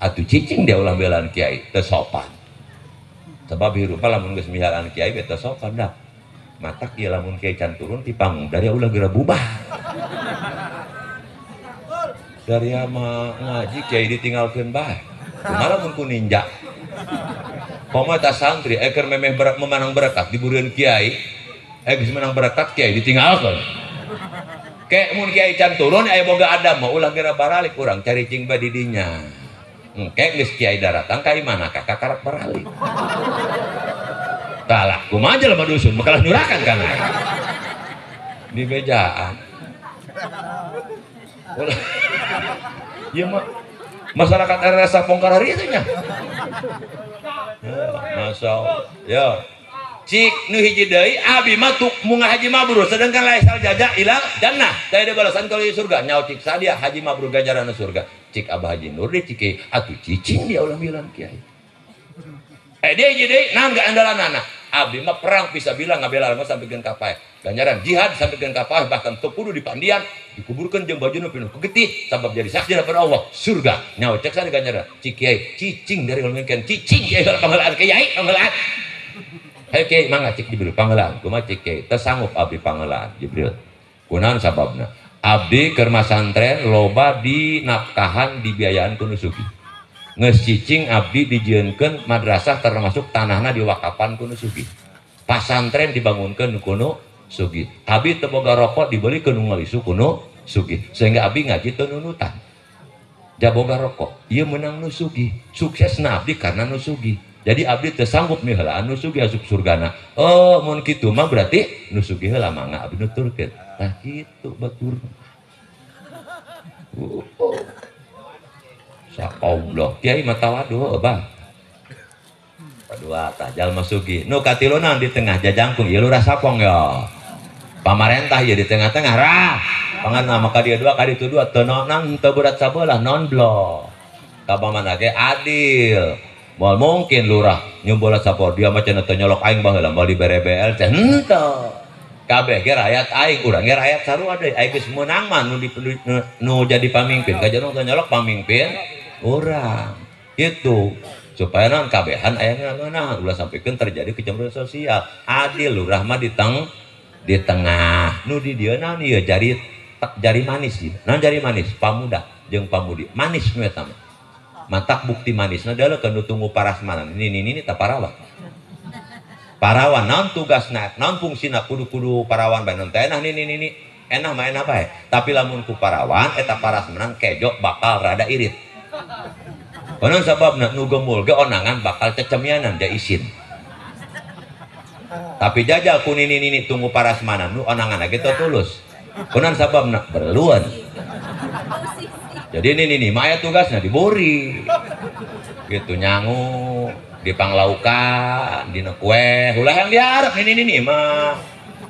Atuh cicing dia ulah belaan kiai teu sopan. Sebab hirup lamun geus mihalaan kiai teu sopan dah. Matak ieu lamun kiai can turun ti panggung dari ulah geura bubar. Dari mah ngaji kiai ditinggalkeun bae. Kumaha mun ku ninja. Komo eta santri eker memeh memanang berkat diburian kiai, geus menang berkat kiai ditinggalkeun. Ke mun kiai can turun aya boga adam mah ulah geura baralik urang cari cing ba di dinya. Engke geus kiai daratang ka imana ka karak baralik. Tah kumaha jelema dusun makalah nyurakan kana. Di bejaan. Ulah. Ieu mah masyarakat area Sapongkar hari itu nya. Masya Allah. Ya. Cik nu hiji deui abi mah tuk munga haji mabrur sedangkan laisal jaja ilal jannah. Teu ada balasan kalau di surga. Nyaho cik sadia haji mabrur ganjaran surga. Cik Abah Haji Nur deui cik atuh cicing dia ulah milan kiai. Dia hiji deui naon andalanana. Abdi mah perang fisabilillah ngabela agama sampikeun ka paeh. Ganjaran jihad sampikeun ka paeh bahkan teu kudu dipandian dikuburkeun jeung bajuna penuh kegetih sabab jadi saksi hadapan Allah surga. Nyaho cek sadia ganjaran. Cik kiai cicing dari ngomongkeun cicing kiai panghelaan kiai panghelaan. Hei kiai mangga cik Jibril panghelaan kumaha cik kiai teu sanggup abdi panghelaan Jibril. Kunaon sababna? Abdi keur masantren loba dinafkahan dibiayaan ku nu sugih. Geus cicing abdi dijieunkeun madrasah termasuk tanahna diwakapan ku nu sugih. Pasantren dibangunkeun ku nu sugih. Abdi teu boga rokok dibelikeun nu ngalisu ku nu sugih. Sehingga abdi ngaji teu nunutan. Jaboga rokok, ieu meunang nu sugih. Suksesna abdi karena nu sugih. Jadi abdi teu sanggup miheulaan nu sugih asup surgana. Oh, mun kitu mah berarti nu sugih heula mangga abdi nuturkeun. Tah kitu batur. Oh. Allah kiai mah tawadu bah. Kedua tah jalma sugih. Nu katiluna di tengah jajangkung ieu lurah Sapong ya. Pamarentah ieu di tengah-tengah rah. Panganna maka dia dua kali itu dua teu nang teu berat sabelah non blok. Ka pamana ge adil. Moal mungkin lurah nyumbola sapor dia mah cenah teu nyolok aing baheula moal dibere BL teh henteu. Kabeh ge rakyat aing urang ge rakyat sarua deui aing geus meunang mah nu jadi pamimpin kajanong teu nyolok pamimpin urang. Itu supaya non kabehan aya ngeunah ulah sampikeun terjadi kecemburuan sosial. Adil lurah mah di tengah. Nu di dieu naon ieu jari manis ieu. Naon jari manis? Pamuda jeung pamudi. Manis nu eta mah. Matak bukti manisna adalah nu tunggu parasmanan. Ini tah parawan. Parawan naon tugasna, naon fungsina kudu-kudu parawan bae naon teh enah ini enah mah enah bae. Tapi lamun ku parawan eta parasmanan kejo bakal rada irit. Konon sababna nu gemul ge onangan bakal cecemianan ja isin. Tapi jajal ku nini tunggu parasmanan nu onangan ge teu tulus. Konon sababna berluan. Jadi ini mah aya tugasna diburi. Gitu nyangu, dipanglaukan, dina kue, ulah yang diharap ini mah.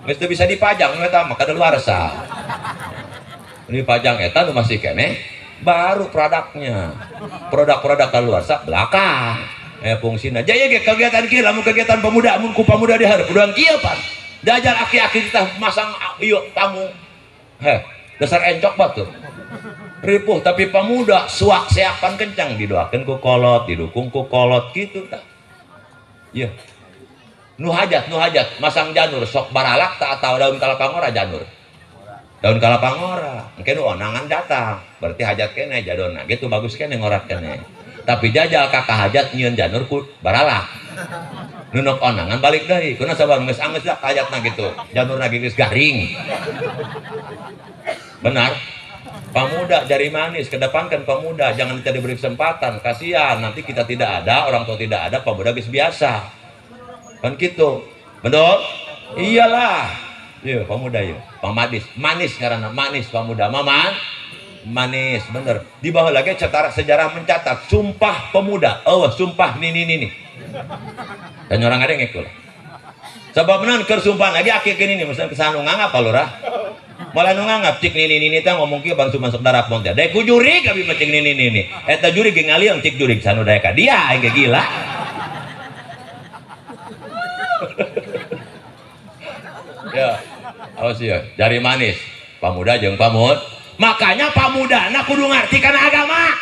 Geus teu bisa dipajang eta mah kadaluarsa. Ini pajang eta nu masih keneh baru produknya. Produk-produk kadaluarsa belakang. Fungsina. Jaya ge kegiatan kieu lamun kegiatan pemuda mun ku pemuda diharap udah kieu pan. Dajar aki-aki kita masang ieu panggung. Heh, dasar encok batur. Ripuh tapi pemuda suak seapan kencang didoakeun ku kolot, didukung ku kolot gitu tah. Iya. Nu hajat masang janur sok baralak tak atau daun kalapa ngora janur. Daun kalapa ngora, engke nu onangan datang, berarti hajat keneh jadona gitu bagus keneh ngorat keneh. Tapi jajal kakak hajat nyieun janur ku baralak. Nu nok onangan balik deui, kuna sabab geus anggeus lah hajatna gitu. Janurna geus garing. Benar. Pemuda jari manis, kedepankan pemuda, jangan kita diberi kesempatan, kasihan nanti kita tidak ada, orang tua tidak ada, pemuda geus biasa. Kan gitu. Betul? Iyalah. Iya, pemuda ya. Pamadis, manis karena manis pemuda, maman. Manis, bener. Di bawah lagi sejarah mencatat sumpah pemuda. Oh, sumpah nini. Dan orang ada yang ngikut. Sebab non keur sumpah lagi akhir ini misalnya kesanu ngangap apa lurah? Malah nu nganggap cik nini teh ngomong kieu bangsu masuk darah pon teh. Daek ku jurig abi mah cik nini. Eta jurig ge ngaliung cik jurig sanu daek ka dia aing ge gila. Ya, awas ya, jari manis. Pamuda jeung pamud. Makanya pamudana kudu ngarti kana agama.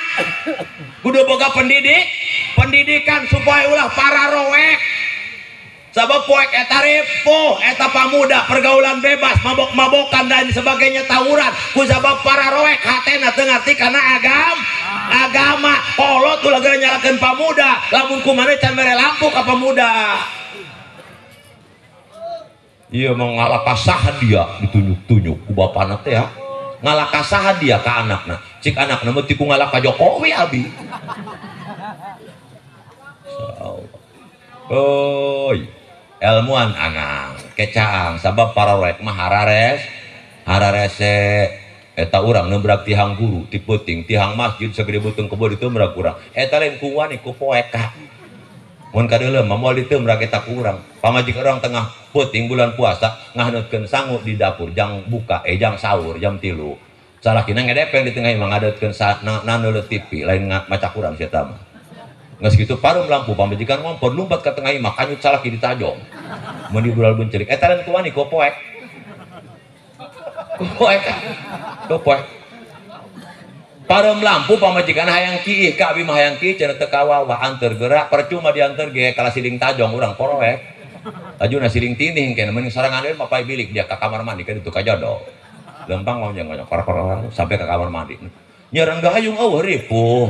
Kudu boga pendidikan supaya ulah para rowek. Sabab poek eta ripuh, eta pamuda pergaulan bebas, mabok-mabokan dan sebagainya tawuran. Ku sabab para roek hatena teu ngarti kana agama. Kolot ulah geura nyala ninggalkeun pamuda lamun ku maneh can mere lampu ka pamuda. Ieu mah ngalakasaha dia ditunjuk-tunjuk ku bapana teh ya. Ngalakasaha dia ka anakna. Cik anakna mah ti ku ngalaka Jokowi abi. Oi, ilmuan anang kecaang sabab para rek mah harares hararese eta urang neubrak tihang guru ti peuting tihang masjid sagede beuteung kebo diteumbrak urang eta lain ku wani ku poek ka mun kadeuleu mah moal diteumbrak eta ku urang pamajikan urang tengah peuting bulan puasa ngahaneutkeun sangu di dapur jang buka jang sahur jam 3 salakina ngedepeng di tengah imah ngadeutkeun naneuleuh TV lain maca urang sia eta mah. Nges gitu parum lampu pamajikan ngompor lumpat ke tengah imah kanyut salaki ditajong mun dibural buncerik eta lain ku wani ku poek ku poek ku poek parum lampu pamajikan hayang kiih ka abi mah hayang kiih cenah teu kawawa anteur gerak percuma dianteur ge kalah siling tajong urang poroek lajuna siling tindih engke mending sorangan we mapay bilik dia ka kamar mandi ka ditu ka jodoh lempang mau nyong kor-kor sampai ke kamar mandi nyerang gayung eueuh ripuh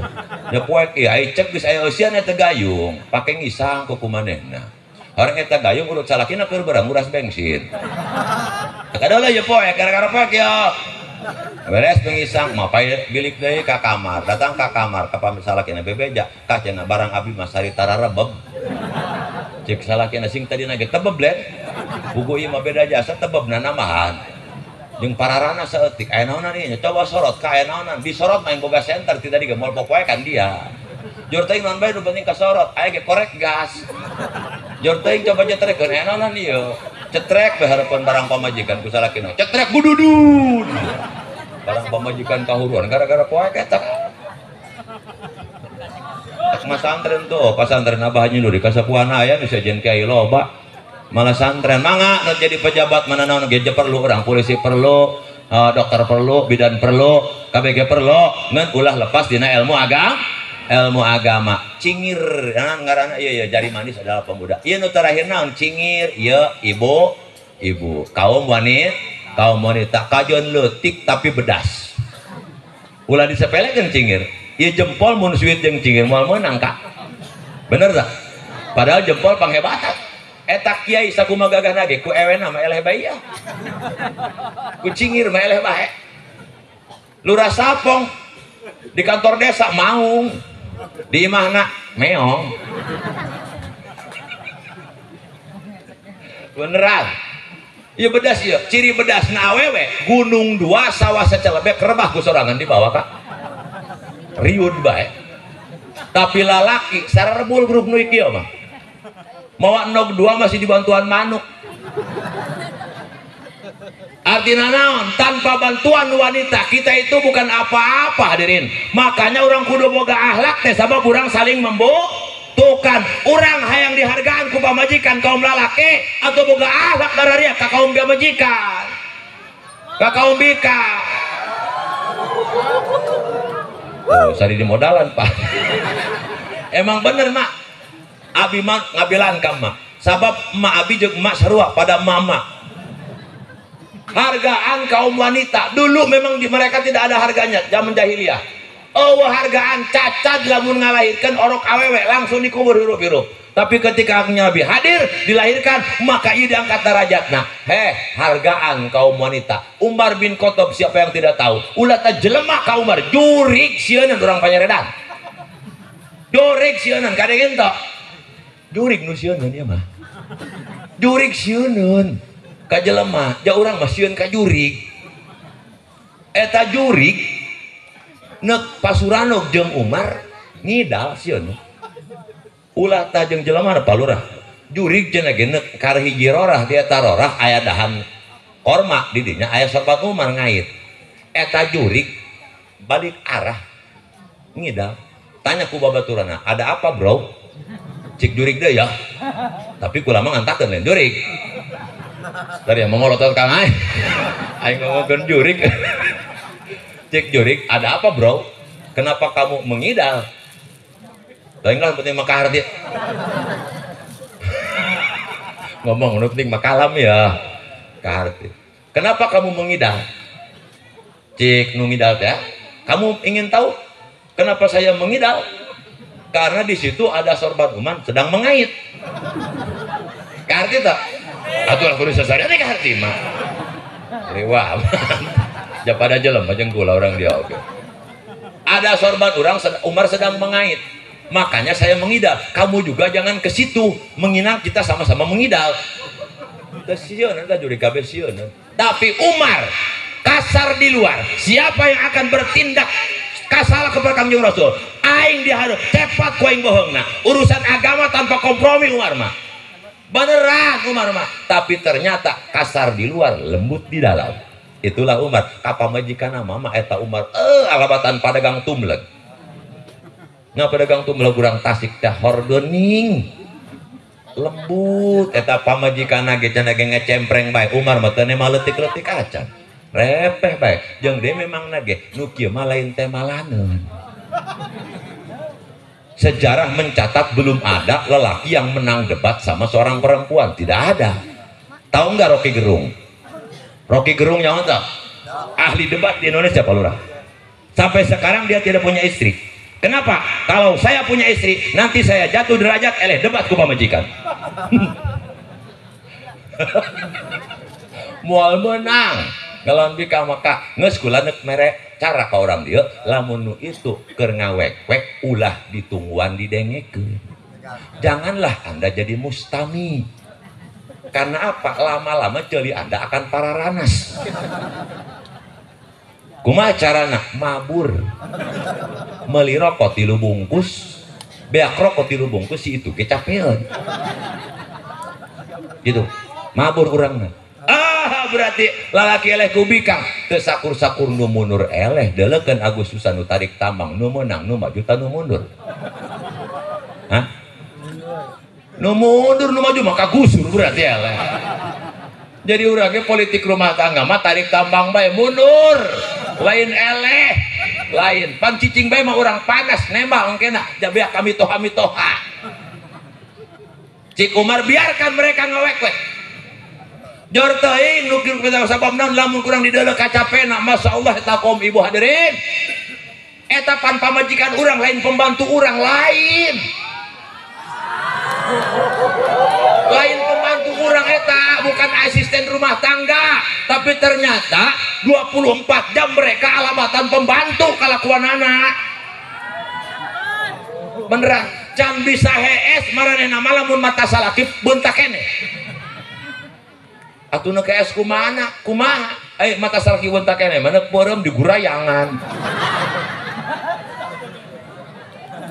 nya poek ieu ai cek geus aya eusian eta gayung pake ngisang ku kumanehna orang eta gayung urut salakina keur barang nguras bensin kadolah ieu poek gara-gara poek ya beres ngisang mapay bilik deui ka kamar datang ka kamar ka salakina bebeja ka cenah barang abi mah sari tararebeb cek salakina sing tadina ge tebeb let buku ieu mah beda jasa tebebna namahan jeung pararana saeutik aya naonan ieu coba sorot ka aya naonan disorot main boga senter ti tadi ge moal pokoe kan dia jor teuing naon bae nu penting kasorot aya ge korek gas jor teuing coba cetrekeun aya naonan ieu cetrek bae hareupeun barang pamajikan ku salakina cetrek bududun barang pamajikan kahuruan gara-gara poek eta tak masantren tuh pasantren abah nyudur di kasapuana aya nu sejen kiai loba malah santren mangga nu jadi pejabat mana naon ge perlu orang polisi perlu dokter perlu bidan perlu KBG perlu ngan ulah lepas dina ilmu agama ilmu agama cingir ngaranna ieu ya jari manis adalah pemuda ieu nu terakhir naon cingir ieu ibu ibu kaum wanita kajon leutik tapi bedas ulah disepelekeun cingir ieu jempol mun suit jeung cingir moal meunang ka bener tak padahal jempol panghebatan eta kiai sakumaha gagahna ge ku ewena mah eleh bae ku cingir mah eleh bae lurah sapong di kantor desa maung di imahna meong beneran ieu bedas ieu ciri bedas na awewe gunung dua sawah sacelebek rebah ku sorangan dibawa ka riun bae tapi lalaki sarebul grup nu ieu mah mawa nog dua masih dibantuan manuk artinya naon tanpa bantuan wanita kita itu bukan apa-apa hadirin makanya orang kudu boga akhlak teh sabab urang saling membutuhkan urang hayang dihargaan ku pamajikan kaum lalaki atau boga akhlak dararia ka kaum pamajikan ka kaum bika oh sari di modalan pak emang bener mak abi mah ngabelaan ka emak sabab emak abi jeung emak sarua pada mama hargaan kaum wanita dulu memang di mereka tidak ada harganya zaman jahiliyah oh hargaan cacat lamun ngalahirkan orok awewe langsung dikubur hirup-hirup tapi ketika Nabi hadir dilahirkan maka ia diangkat derajatna heh hargaan kaum wanita Umar bin Khattab siapa yang tidak tahu ulah ta jelema ka Umar jurig sieun urang panyaredan jurig sieun kadeng ento jurig nu sieun ieu mah jurig sieun ka jelema ja urang mah sieun ka jurig eta jurig neuk pasuranog jeung Umar ngidal sieun ulah ta jeung jelema na palurah jurig cenah ge neuk karhiji rorah di eta rorah aya dahan korma di dinya aya sorban Umar ngait eta jurig balik arah ngidal tanya ku babaturana ada apa bro cik jurig deh ya tapi kulama ngantakeun lain jurig tadi yang mengolotot kang aing aing ngomongkeun jurig cik jurig ada apa bro kenapa kamu mengidal lain lah penting mah arti ngomong nu penting mah kalam ya kaharti kenapa kamu mengidal cik nu ngidal teh kamu ingin tahu kenapa saya mengidal Karena di situ ada sorban Umar sedang mengait. Kaharti tak? Atuh kudu sasarian teh kaharti mah. Riwah. Japada jelema jeung kula orang dia oke. Ada sorban orang Umar sedang mengait. Makanya saya mengidal. Kamu juga jangan ke situ. Menginang kita sama-sama mengidal. Teu sieun eta juri kabeh sieun. Tapi Umar kasar di luar. Siapa yang akan bertindak kasar kepada Kangjeng Rasul? Aing dihareup, cepat ku aing bohongna. Urusan agama tanpa kompromi Umar mah. Beneran Umar mah. Tapi ternyata kasar di luar, lembut di dalam. Itulah Umar. Kapamajikanna mama eta Umar alabatan padagang tumleg. Nga pedagang tumleg urang Tasik teh horgening. Lembut eta pamajikanna ge cenah ge ngecempreng bae. Umar mah teu mah leutik-leutik acan. Repeh bae. Jeung deui memang ge nu kieu mah lain teh malaneun. Sejarah mencatat belum ada lelaki yang menang debat sama seorang perempuan, tidak ada. Tahu nggak Rocky Gerung? Rocky Gerung yang tak? Ahli debat di Indonesia Pak Lurah. Sampai sekarang dia tidak punya istri. Kenapa? Kalau saya punya istri, nanti saya jatuh derajat eleh debat ku pamajikan. Moal menang. Ngelawan bika maka geus kula neuk mere cara ka orang dieu lamun nu itu keur ngawek-wek ulah ditungguan didengekeun. Janganlah Anda jadi mustami. Karena apa? Lama-lama ceuli Anda akan pararanas. Kumaha carana? Mabur. Meuli rokok 3 bungkus, beak rokok 3 bungkus si itu ge capeun. Gitu. Mabur urangna. Ah berarti lalaki eleh ku bikang teu sakur-sakur nu mundur eleh deleukeun Agustusan nu tarik tambang nu meunang nu maju ta nu mundur. Hah? Nu mundur nu maju maka gusur berarti eleh. Jadi urang ge politik rumah tangga mah tarik tambang bae mundur, lain eleh, lain pan cicing bae mah urang panas nembak engkena jabeak kami toha mitoha. Cik Umar biarkan mereka ngawek-wek. Jor teuing nu kieu sabab naon lamun kurang dideuleu kacapena masyaallah eta kaum ibu hadirin. Eta pan pamajikan urang lain pembantu urang lain. Lain pembantu urang eta bukan asisten rumah tangga, tapi ternyata 24 jam mereka alamatan pembantu kalakuanana. Beneran can bisa hees maranehna mah lamun mata salaki beuntak keneh. Atuh nu kees kumana? Kumaha? Mata salaki beuntak keneh mana peureum digurayangan.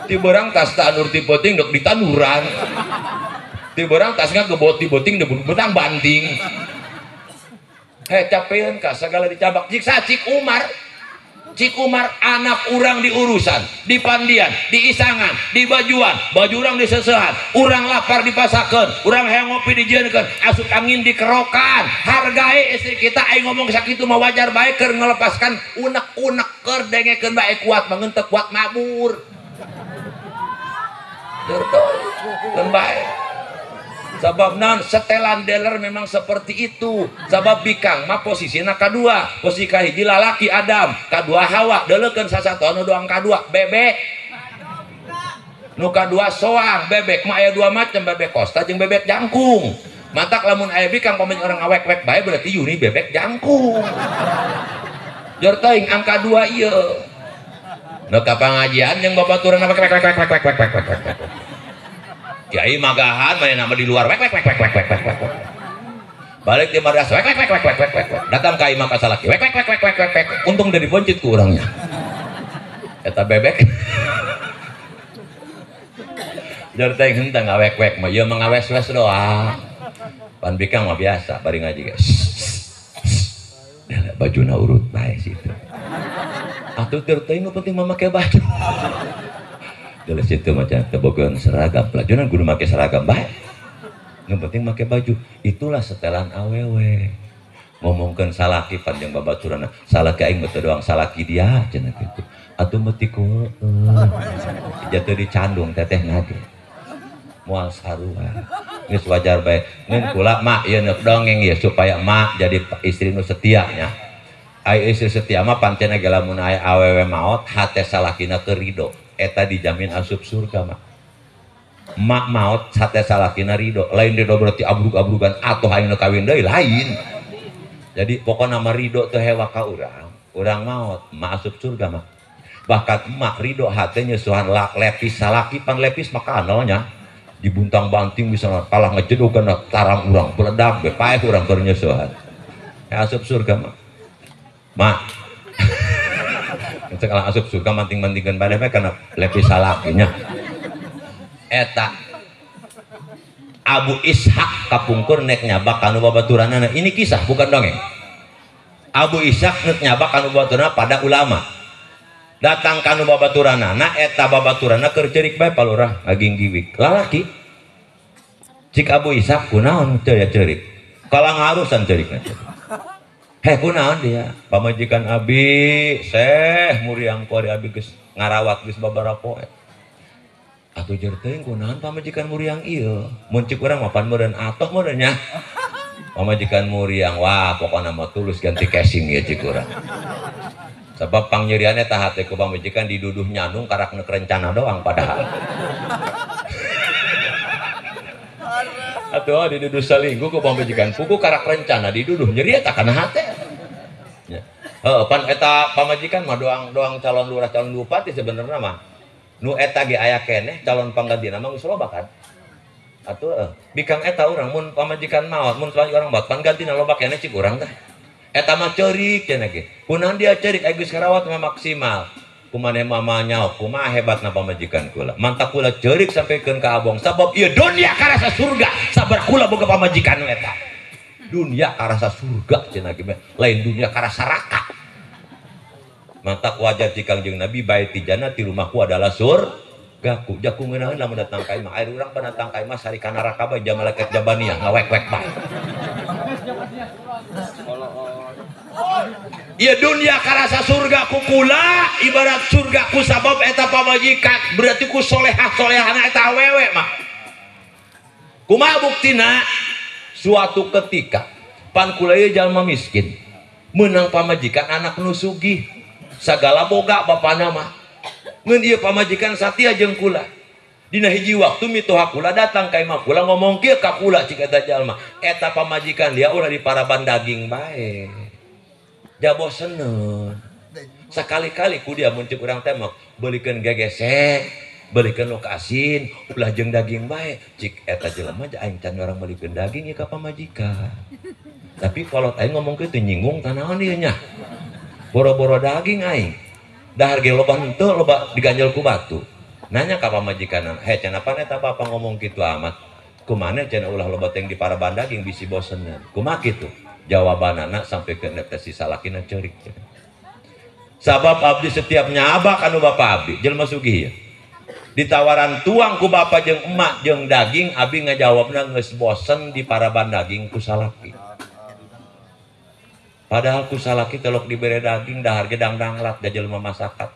Ti beurang tas tanur ti peuting deuk ditanuran. Ti beurang tas ngagebot ti peuting deuk betang banting. Heh capeun ka sagala dicabak. Jiksa Cik Umar. Cik Umar anak urang diurusan, di pandian, di isangan, di bajuan, baju urang disesehan, urang lapar dipasakeun, urang hayang ngopi dijieunkeun, asup angin dikerokan. Hargai istri kita aing ngomong sakitu mah wajar bae keur ngelepaskan unek-unek keur dengekeun bae kuat bangun teu kuat mabur. Keun bae. Sabab naon setelan dealer memang seperti itu. Sabab bikang mah posisina kadua, posisi kahiji lalaki Adam, kadua Hawa, deuleukeun sasatoan nu doang kadua bebek. Nu kadua soang, bebek mah aya dua macam, bebek kosta jeung bebek jangkung. Matak lamun aya bikang pamit orang awek-wek bae berarti yuni bebek jangkung. Jor teuing angka 2 ieu. Nu ka pangajian jeung babaturan wek wek wek wek wek wek wek wek. Kiai magahan mana nama di luar wek wek wek wek wek wek wek. Balik di madrasah wek wek wek wek wek wek wek. Datang ka imah ka salaki wek wek wek wek wek wek. Untung dari poncit ku urangnya. Eta bebek. Jar teh henteu ngawek-wek mah ieu mah ngawes-wes doang. Pan bikang mah biasa bari ngaji ge. Bajuna urut bae situ. Atuh teu teuing nu penting mah make baju. Dari situ macam tebogohan seragam, pelajaran kudu make seragam bae. Yang penting make baju. Itulah setelan awewe. Ngomongkeun salaki panjang babaturana, salaki aing mah teu doang salaki dia cenah kitu. Atuh meuti ku jatuh dicandung teteh ngage. Moal sarua. Geus wajar bae. Ngeun kula mak ieu neuk dongeng ieu supaya mak jadi istri nu setia nya. Ai istri setia mah pancen ge lamun aya awewe maot hate salakina teu rido. eta dijamin asup surga mak. Mak maot sate salakina ridho, lain ridho berarti abrug-abrugan atau hayang nu kawin deui lain. Jadi pokona mah ridho teu hewa ka urang, urang maot mak asup surga mak. Bahkan emak ridho hate nyesuhan lepis salaki pan lepis maka nya dibuntang-banting bisa kalah ngejedog kana tarang urang beledak be paeh urang keur nyesuhan. Ya asup surga mak. Mak. Kalah asup surga manting-mantingkeun bae mah kana lepis salakinya. Eta Abu Ishaq kapungkur nek nyabak kanu babaturanana. Ini kisah bukan dongeng. Abu Ishaq nek nyabak kanu babaturanana pada ulama. Datang kanu babaturanana eta babaturanana keur ceurik bae palurah ngaginggiwik. Lalaki. Cik Abu Ishaq kunaon teu ya ceurik. Kalah ngarusan ceurikna. Heh kunaon dia? Pamajikan abi seh muriang ku ari abi geus ngarawat geus babaraha poe. Atuh jer teuing kunaon pamajikan muriang ieu? Mun cik urang mah pan meureun atoh meureun nya. Pamajikan muriang wah pokona mah tulus ganti casing ieu cik urang. Sebab pangnyerian eta hate ku pamajikan diduduh nyanung karak neuk rencana doang padahal. Atuh diduduh salingkuh ku pamajikan pugu karak rencana diduduh nyeri eta kana hate. Ya. Heuh pan eta pamajikan mah doang calon lurah calon bupati sebenarnya mah. Nu eta ge aya keneh calon panggantina mah geus loba kan. Atuh bikang eta urang mun pamajikan maot mun urang maot panggantina loba keneh cik urang teh. Eta mah ceurik cenah ge. Kunaon dia ceurik ai geus ngarawat mah maksimal. Kumaneh mama nyaho kumaha hebatna pamajikan kula. Mantak kula ceurik sampikeun ka abong sabab ieu dunya karasa surga sabar kula boga pamajikan nu eta. Dunya karasa surga cenah ge lain dunya karasa neraka. Mantak wajar cik Kangjeng Nabi baiti jannah ti rumahku adalah surgaku. Jaku ngeunaheun lamun datang ka imah. Air urang pan datang ka imah sari ka neraka bae jam malaikat jabaniyah ngawek-wek bae. Iya dunia karasa surga ku kula ibarat surga ku sabab eta pamajikan berarti ku solehah solehana eta awewe mah. Kumaha buktina? Suatu ketika pan kula ieu jalma miskin meunang pamajikan anak nu sugih sagala boga bapana mah. Ngeun ieu pamajikan satia jeung kula. Dina hiji waktu mitoha kula datang ka imah kula ngomong kieu ka kula cik eta jalma. Eta pamajikan dia ulah diparaban daging bae. Jaboseneun. Sakali-kali ku dia mun cek urang teh mah beulikeun gegesek, beulikeun lok asin, ulah jeung daging bae. Cik eta jelema aing can orang meulikeun daging ieu ka pamajikan. Tapi kalau aing ngomong kieu teu nyinggung tanaon ieu nya. Boro-boro daging aing. Dahar ge loba henteu loba diganjel ku batu. Nanya ka pamajikanna, "He cenah pan eta bapa ngomong kitu amat. Kumaha cenah ulah loba teh di paraban daging bisi boseneun." Kumaha kitu? Jawabanana sampai ke si salakina ceurik. Sabab abdi setiap nyabak anu bapa abdi jelema sugih ya. Ditawaran tuang ku bapa jeung emak jeung daging abdi ngajawabna geus bosen di paraban daging ku salaki. Padahal ku salaki telok dibere daging dahar ge dangdanglat da jelema masakat.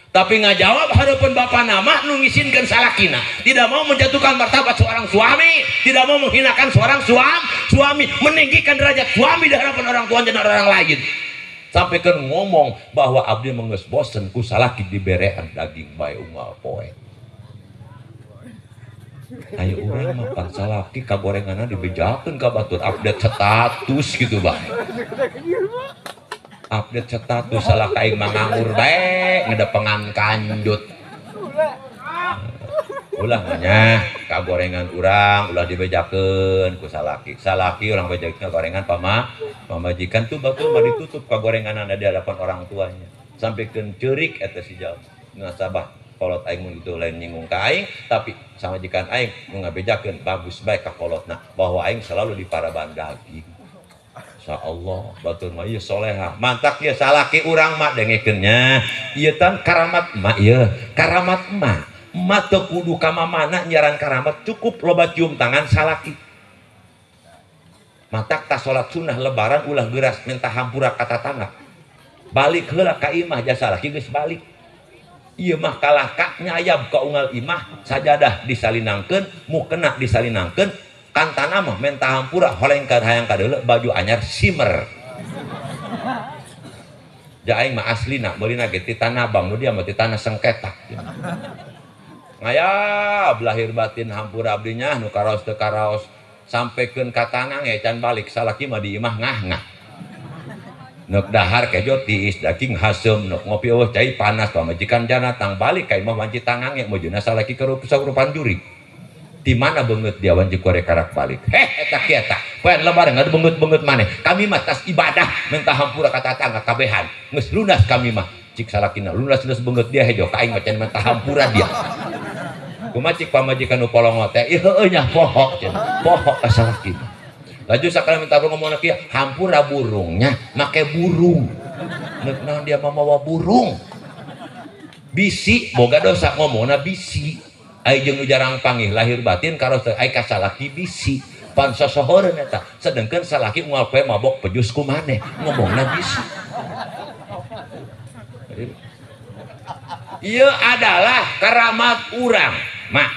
Tapi ngajawab hadapan bapa nama nu ngisinkeun salakina, tidak mau menjatuhkan martabat seorang suami, tidak mau menghinakan seorang suami, meninggikan derajat suami di hadapan orang tua dan orang lain. Sampai kan ngomong bahwa abdi mah geus bosen ku salaki diberean daging bae unggal poe. Ayo urang mah pan salaki kagorenganna dibejakeun ka batur update status gitu bae. Update status salah kaing manganggur bae ngedepengan kanjut. Ulah nya kagorengan urang ulah dibejakeun ku salaki. Salaki urang bejakeun gorengan pamajikan tuh batur mah ditutup kagorenganna di hadapan orang tuanya. Sampikeun ceurik eta si jalma. Nasabah kolot aing mun kitu lain nyinggung ka aing tapi samajikan aing nu ngabejakeun bagus bae ka kolotna bahwa aing selalu diparaban daging. Allah batur mah ieu soleha mantak ieu salaki urang mah dengekeun nya ieu tan karamat mah ieu karamat mah emak teu kudu ka mamana nyaran karamat cukup loba cium tangan salaki matak tas salat sunnah lebaran ulah geras minta hampura ka tatangga balik heula ka imah jasa salaki geus balik ieu mah kalah ka nyayab ka unggal imah sajadah disalinangkeun mukena disalinangkeun kantana mah menta hampura holeng ka hayang kadeuleu baju anyar simer. Ja aing mah aslina meulina ge ti Tanah Abang nu dia mah ti tanah sengketa. Ngayab lahir batin hampura abdinya nu karaos teu karaos sampaikan ka tangan ya can balik salaki mah di imah ngah-ngah. Neuk dahar kejo tiis daging haseum neuk ngopi eueuh cai panas pamajikan janatang balik ka imah wanci tangange mujuna salaki kerupan juri. Di mana beungeut dia wanci kore karak balik. Heh eta kieu eta. Poean lebaran ngadu beungeut-beungeut maneh. Kami mah tas ibadah minta hampura ka tatangga kabehan. Geus lunas kami mah. Cik salakina lunas geus beungeut dia hejo ka aing mah can minta hampura dia. Kumaha cik pamajikan nu polongo teh ieu heueuh nya poho cenah. Poho ka salaki. Laju sakala minta ngomongna kieu, hampura burungnya make burung. Neuk naon dia mah mawa burung. Bisi boga dosa ngomongna bisi. Ai jeung nu jarang panggih lahir batin karos teh ai ka salaki bisi. Pan sosohoreun eta. Sedengkeun salaki unggal poe mabok pejus ku maneh ngomongna bisi. Ieu adalah karamat urang. Mak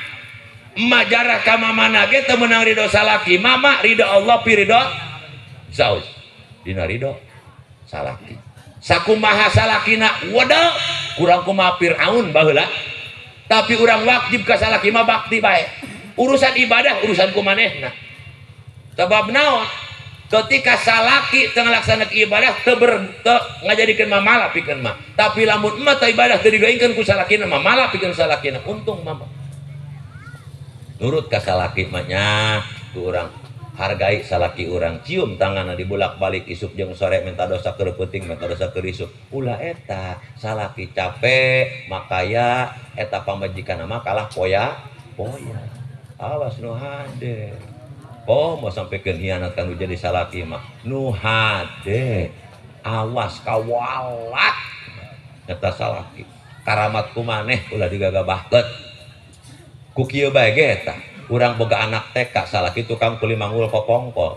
majarah ka mamana ge teu meunang ridho salaki, mama ridho Allah pi ridho zauj. Dina ridho salaki. Sakumaha salakina wadah kurang kumaha Fir'aun baheula. Tapi urang wajib ka salaki mah bakti bae. Urusan ibadah urusan ku manehna. Sebab naon? Ketika salaki teu ngalaksanakeun ibadah teu ngajadikeun mamala pikeun mah. Tapi lamun emak teu ibadah teu digaingkeun ku salakina mamala pikeun salakina untung mama. Nurut ka salaki mah nya ku urang hargai salaki urang cium tanganna dibulak-balik isuk jeung sore minta dosa keur peuting minta dosa keur isuk. Ulah eta salaki capek makaya eta pamajikanna mah kalah poya poya. Awas nu hade. Oh mau sampaikan hianat kan jadi salaki mah nu hade. Awas kawalat eta salaki. Karamat ku maneh ulah digagabahkeun. Ku kieu bae ge eta. Urang boga anak TK salaki tukang kuli manggul popongkol.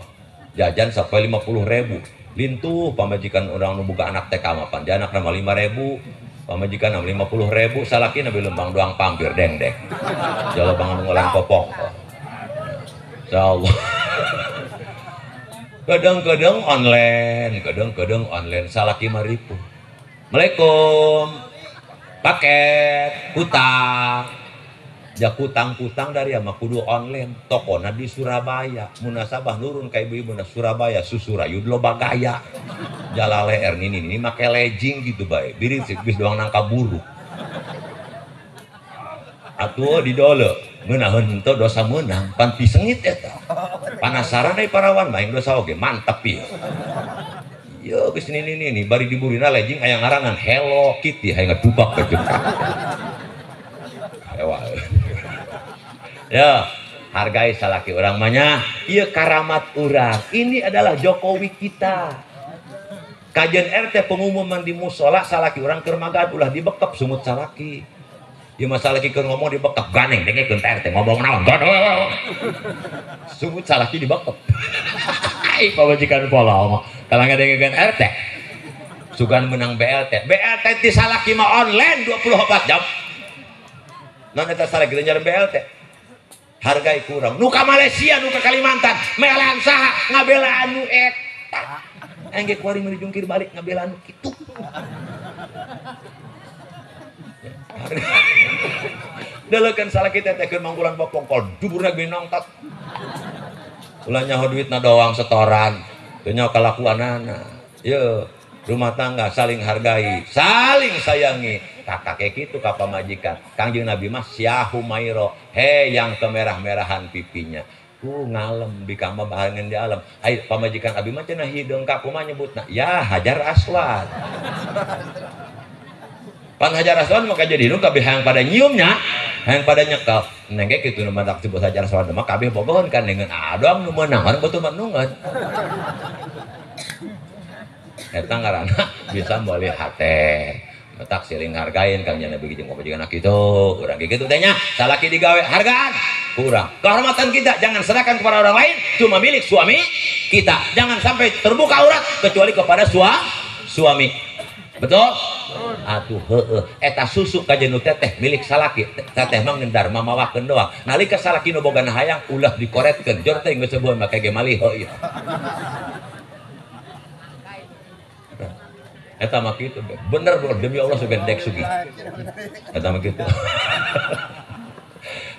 Jajan sampai 50.000. Lintuh pamajikan urang nu boga anak TK mah pan dia anakna mah 5.000. Pamajikan 50.000 salaki nabi lembang doang pampir dengdek. Jalabang ngulang popongkol. Insyaallah. Kadang-kadang online, kadang-kadang online salaki mah ripuh. Assalamualaikum. Paket hutang. Ja kutang-kutang dari ama kudu online tokona di Surabaya munasabah nurun ka ibu-ibu na Surabaya susurayu loba gaya jala leer nini nini make legging gitu bae birit sih geus doang nangka buruk atuh di dole ngeunaheun henteu dosa meunang pan pisengit eta panasaran euy parawan mah dosa oge mantep ieu ieu geus nini nini bari diburina legging aya ngaranan Hello Kitty hayang ngedubak ka jeung. Ya, hargai salaki orang mah ieu karamat urang. Ini adalah Jokowi kita. Kajian RT pengumuman di musola salaki urang keur magad ulah dibekep sungut salaki. Ieu mah salaki keur ngomong dibekep ganeng dengekeun RT ngomong naon. Sungut salaki dibekep. Ai pamajikan pola mah. Kalau ngadengekeun RT sugan menang BLT. BLT ti salaki mah online 24 jam. Non eta salaki teh nyaran BLT. Hargai kurang. Nu ka Malaysia, nu ka Kalimantan, melaan saha ngabela anu eta. Aing ge kuari meuli jungkir balik ngabela anu kitu. Deleukeun salaki teh teh keur manggulan popongkol, duburna ge nongtot. Ulah nyaho duitna doang setoran, teu nyaho kalakuanana. Yeuh, rumah tangga saling hargai, saling sayangi. Kakak kayak gitu ka pamajikan. Kangjeng Nabi mah Syahumairo, he yang kemerah-merahan pipinya. Ku ngalem bikang mah bahangan di alam. Ai pamajikan abi mah cenah hideung ka kumaha nyebutna? Ya Hajar Aswad. Pan Hajar Aswad mah jadi hideung kabeh hayang pada nyiumnya, hayang pada nyekel. Neng ge kitu nu matak disebut Hajar Aswad mah kabeh bogohan kan dengan adoang nu meunang orang betul menungan. Eta ngaranna bisa meuli hate. Tak siling hargain kang jana bagi jeung pamajikan kitu urang kitu teh nya salaki digawe hargaan kurang kehormatan kita jangan serahkan kepada orang lain cuma milik suami kita jangan sampai terbuka aurat kecuali kepada suami betul atuh heueuh eta susu ka jeung teteh milik salaki teteh mah ngendar mamawakeun doang nalika salaki nu boga hayang ulah dikoretkeun jor teh geus sebuah make ge malih heueuh. Eta mah kitu bener demi Allah sugan dek sugih. Eta mah kitu.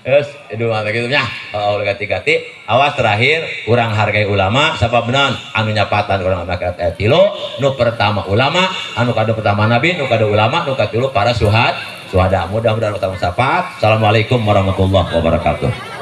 Terus itu mah kitu nya. Oh gati-gati awas terakhir urang hargai ulama sabab naon anu nyapatan urang akhirat aya tilu, nu pertama ulama, anu kadua pertama nabi, nu kadua ulama, nu katilu para suhada. Mudah-mudahan utama syafaat. Assalamualaikum warahmatullahi wabarakatuh.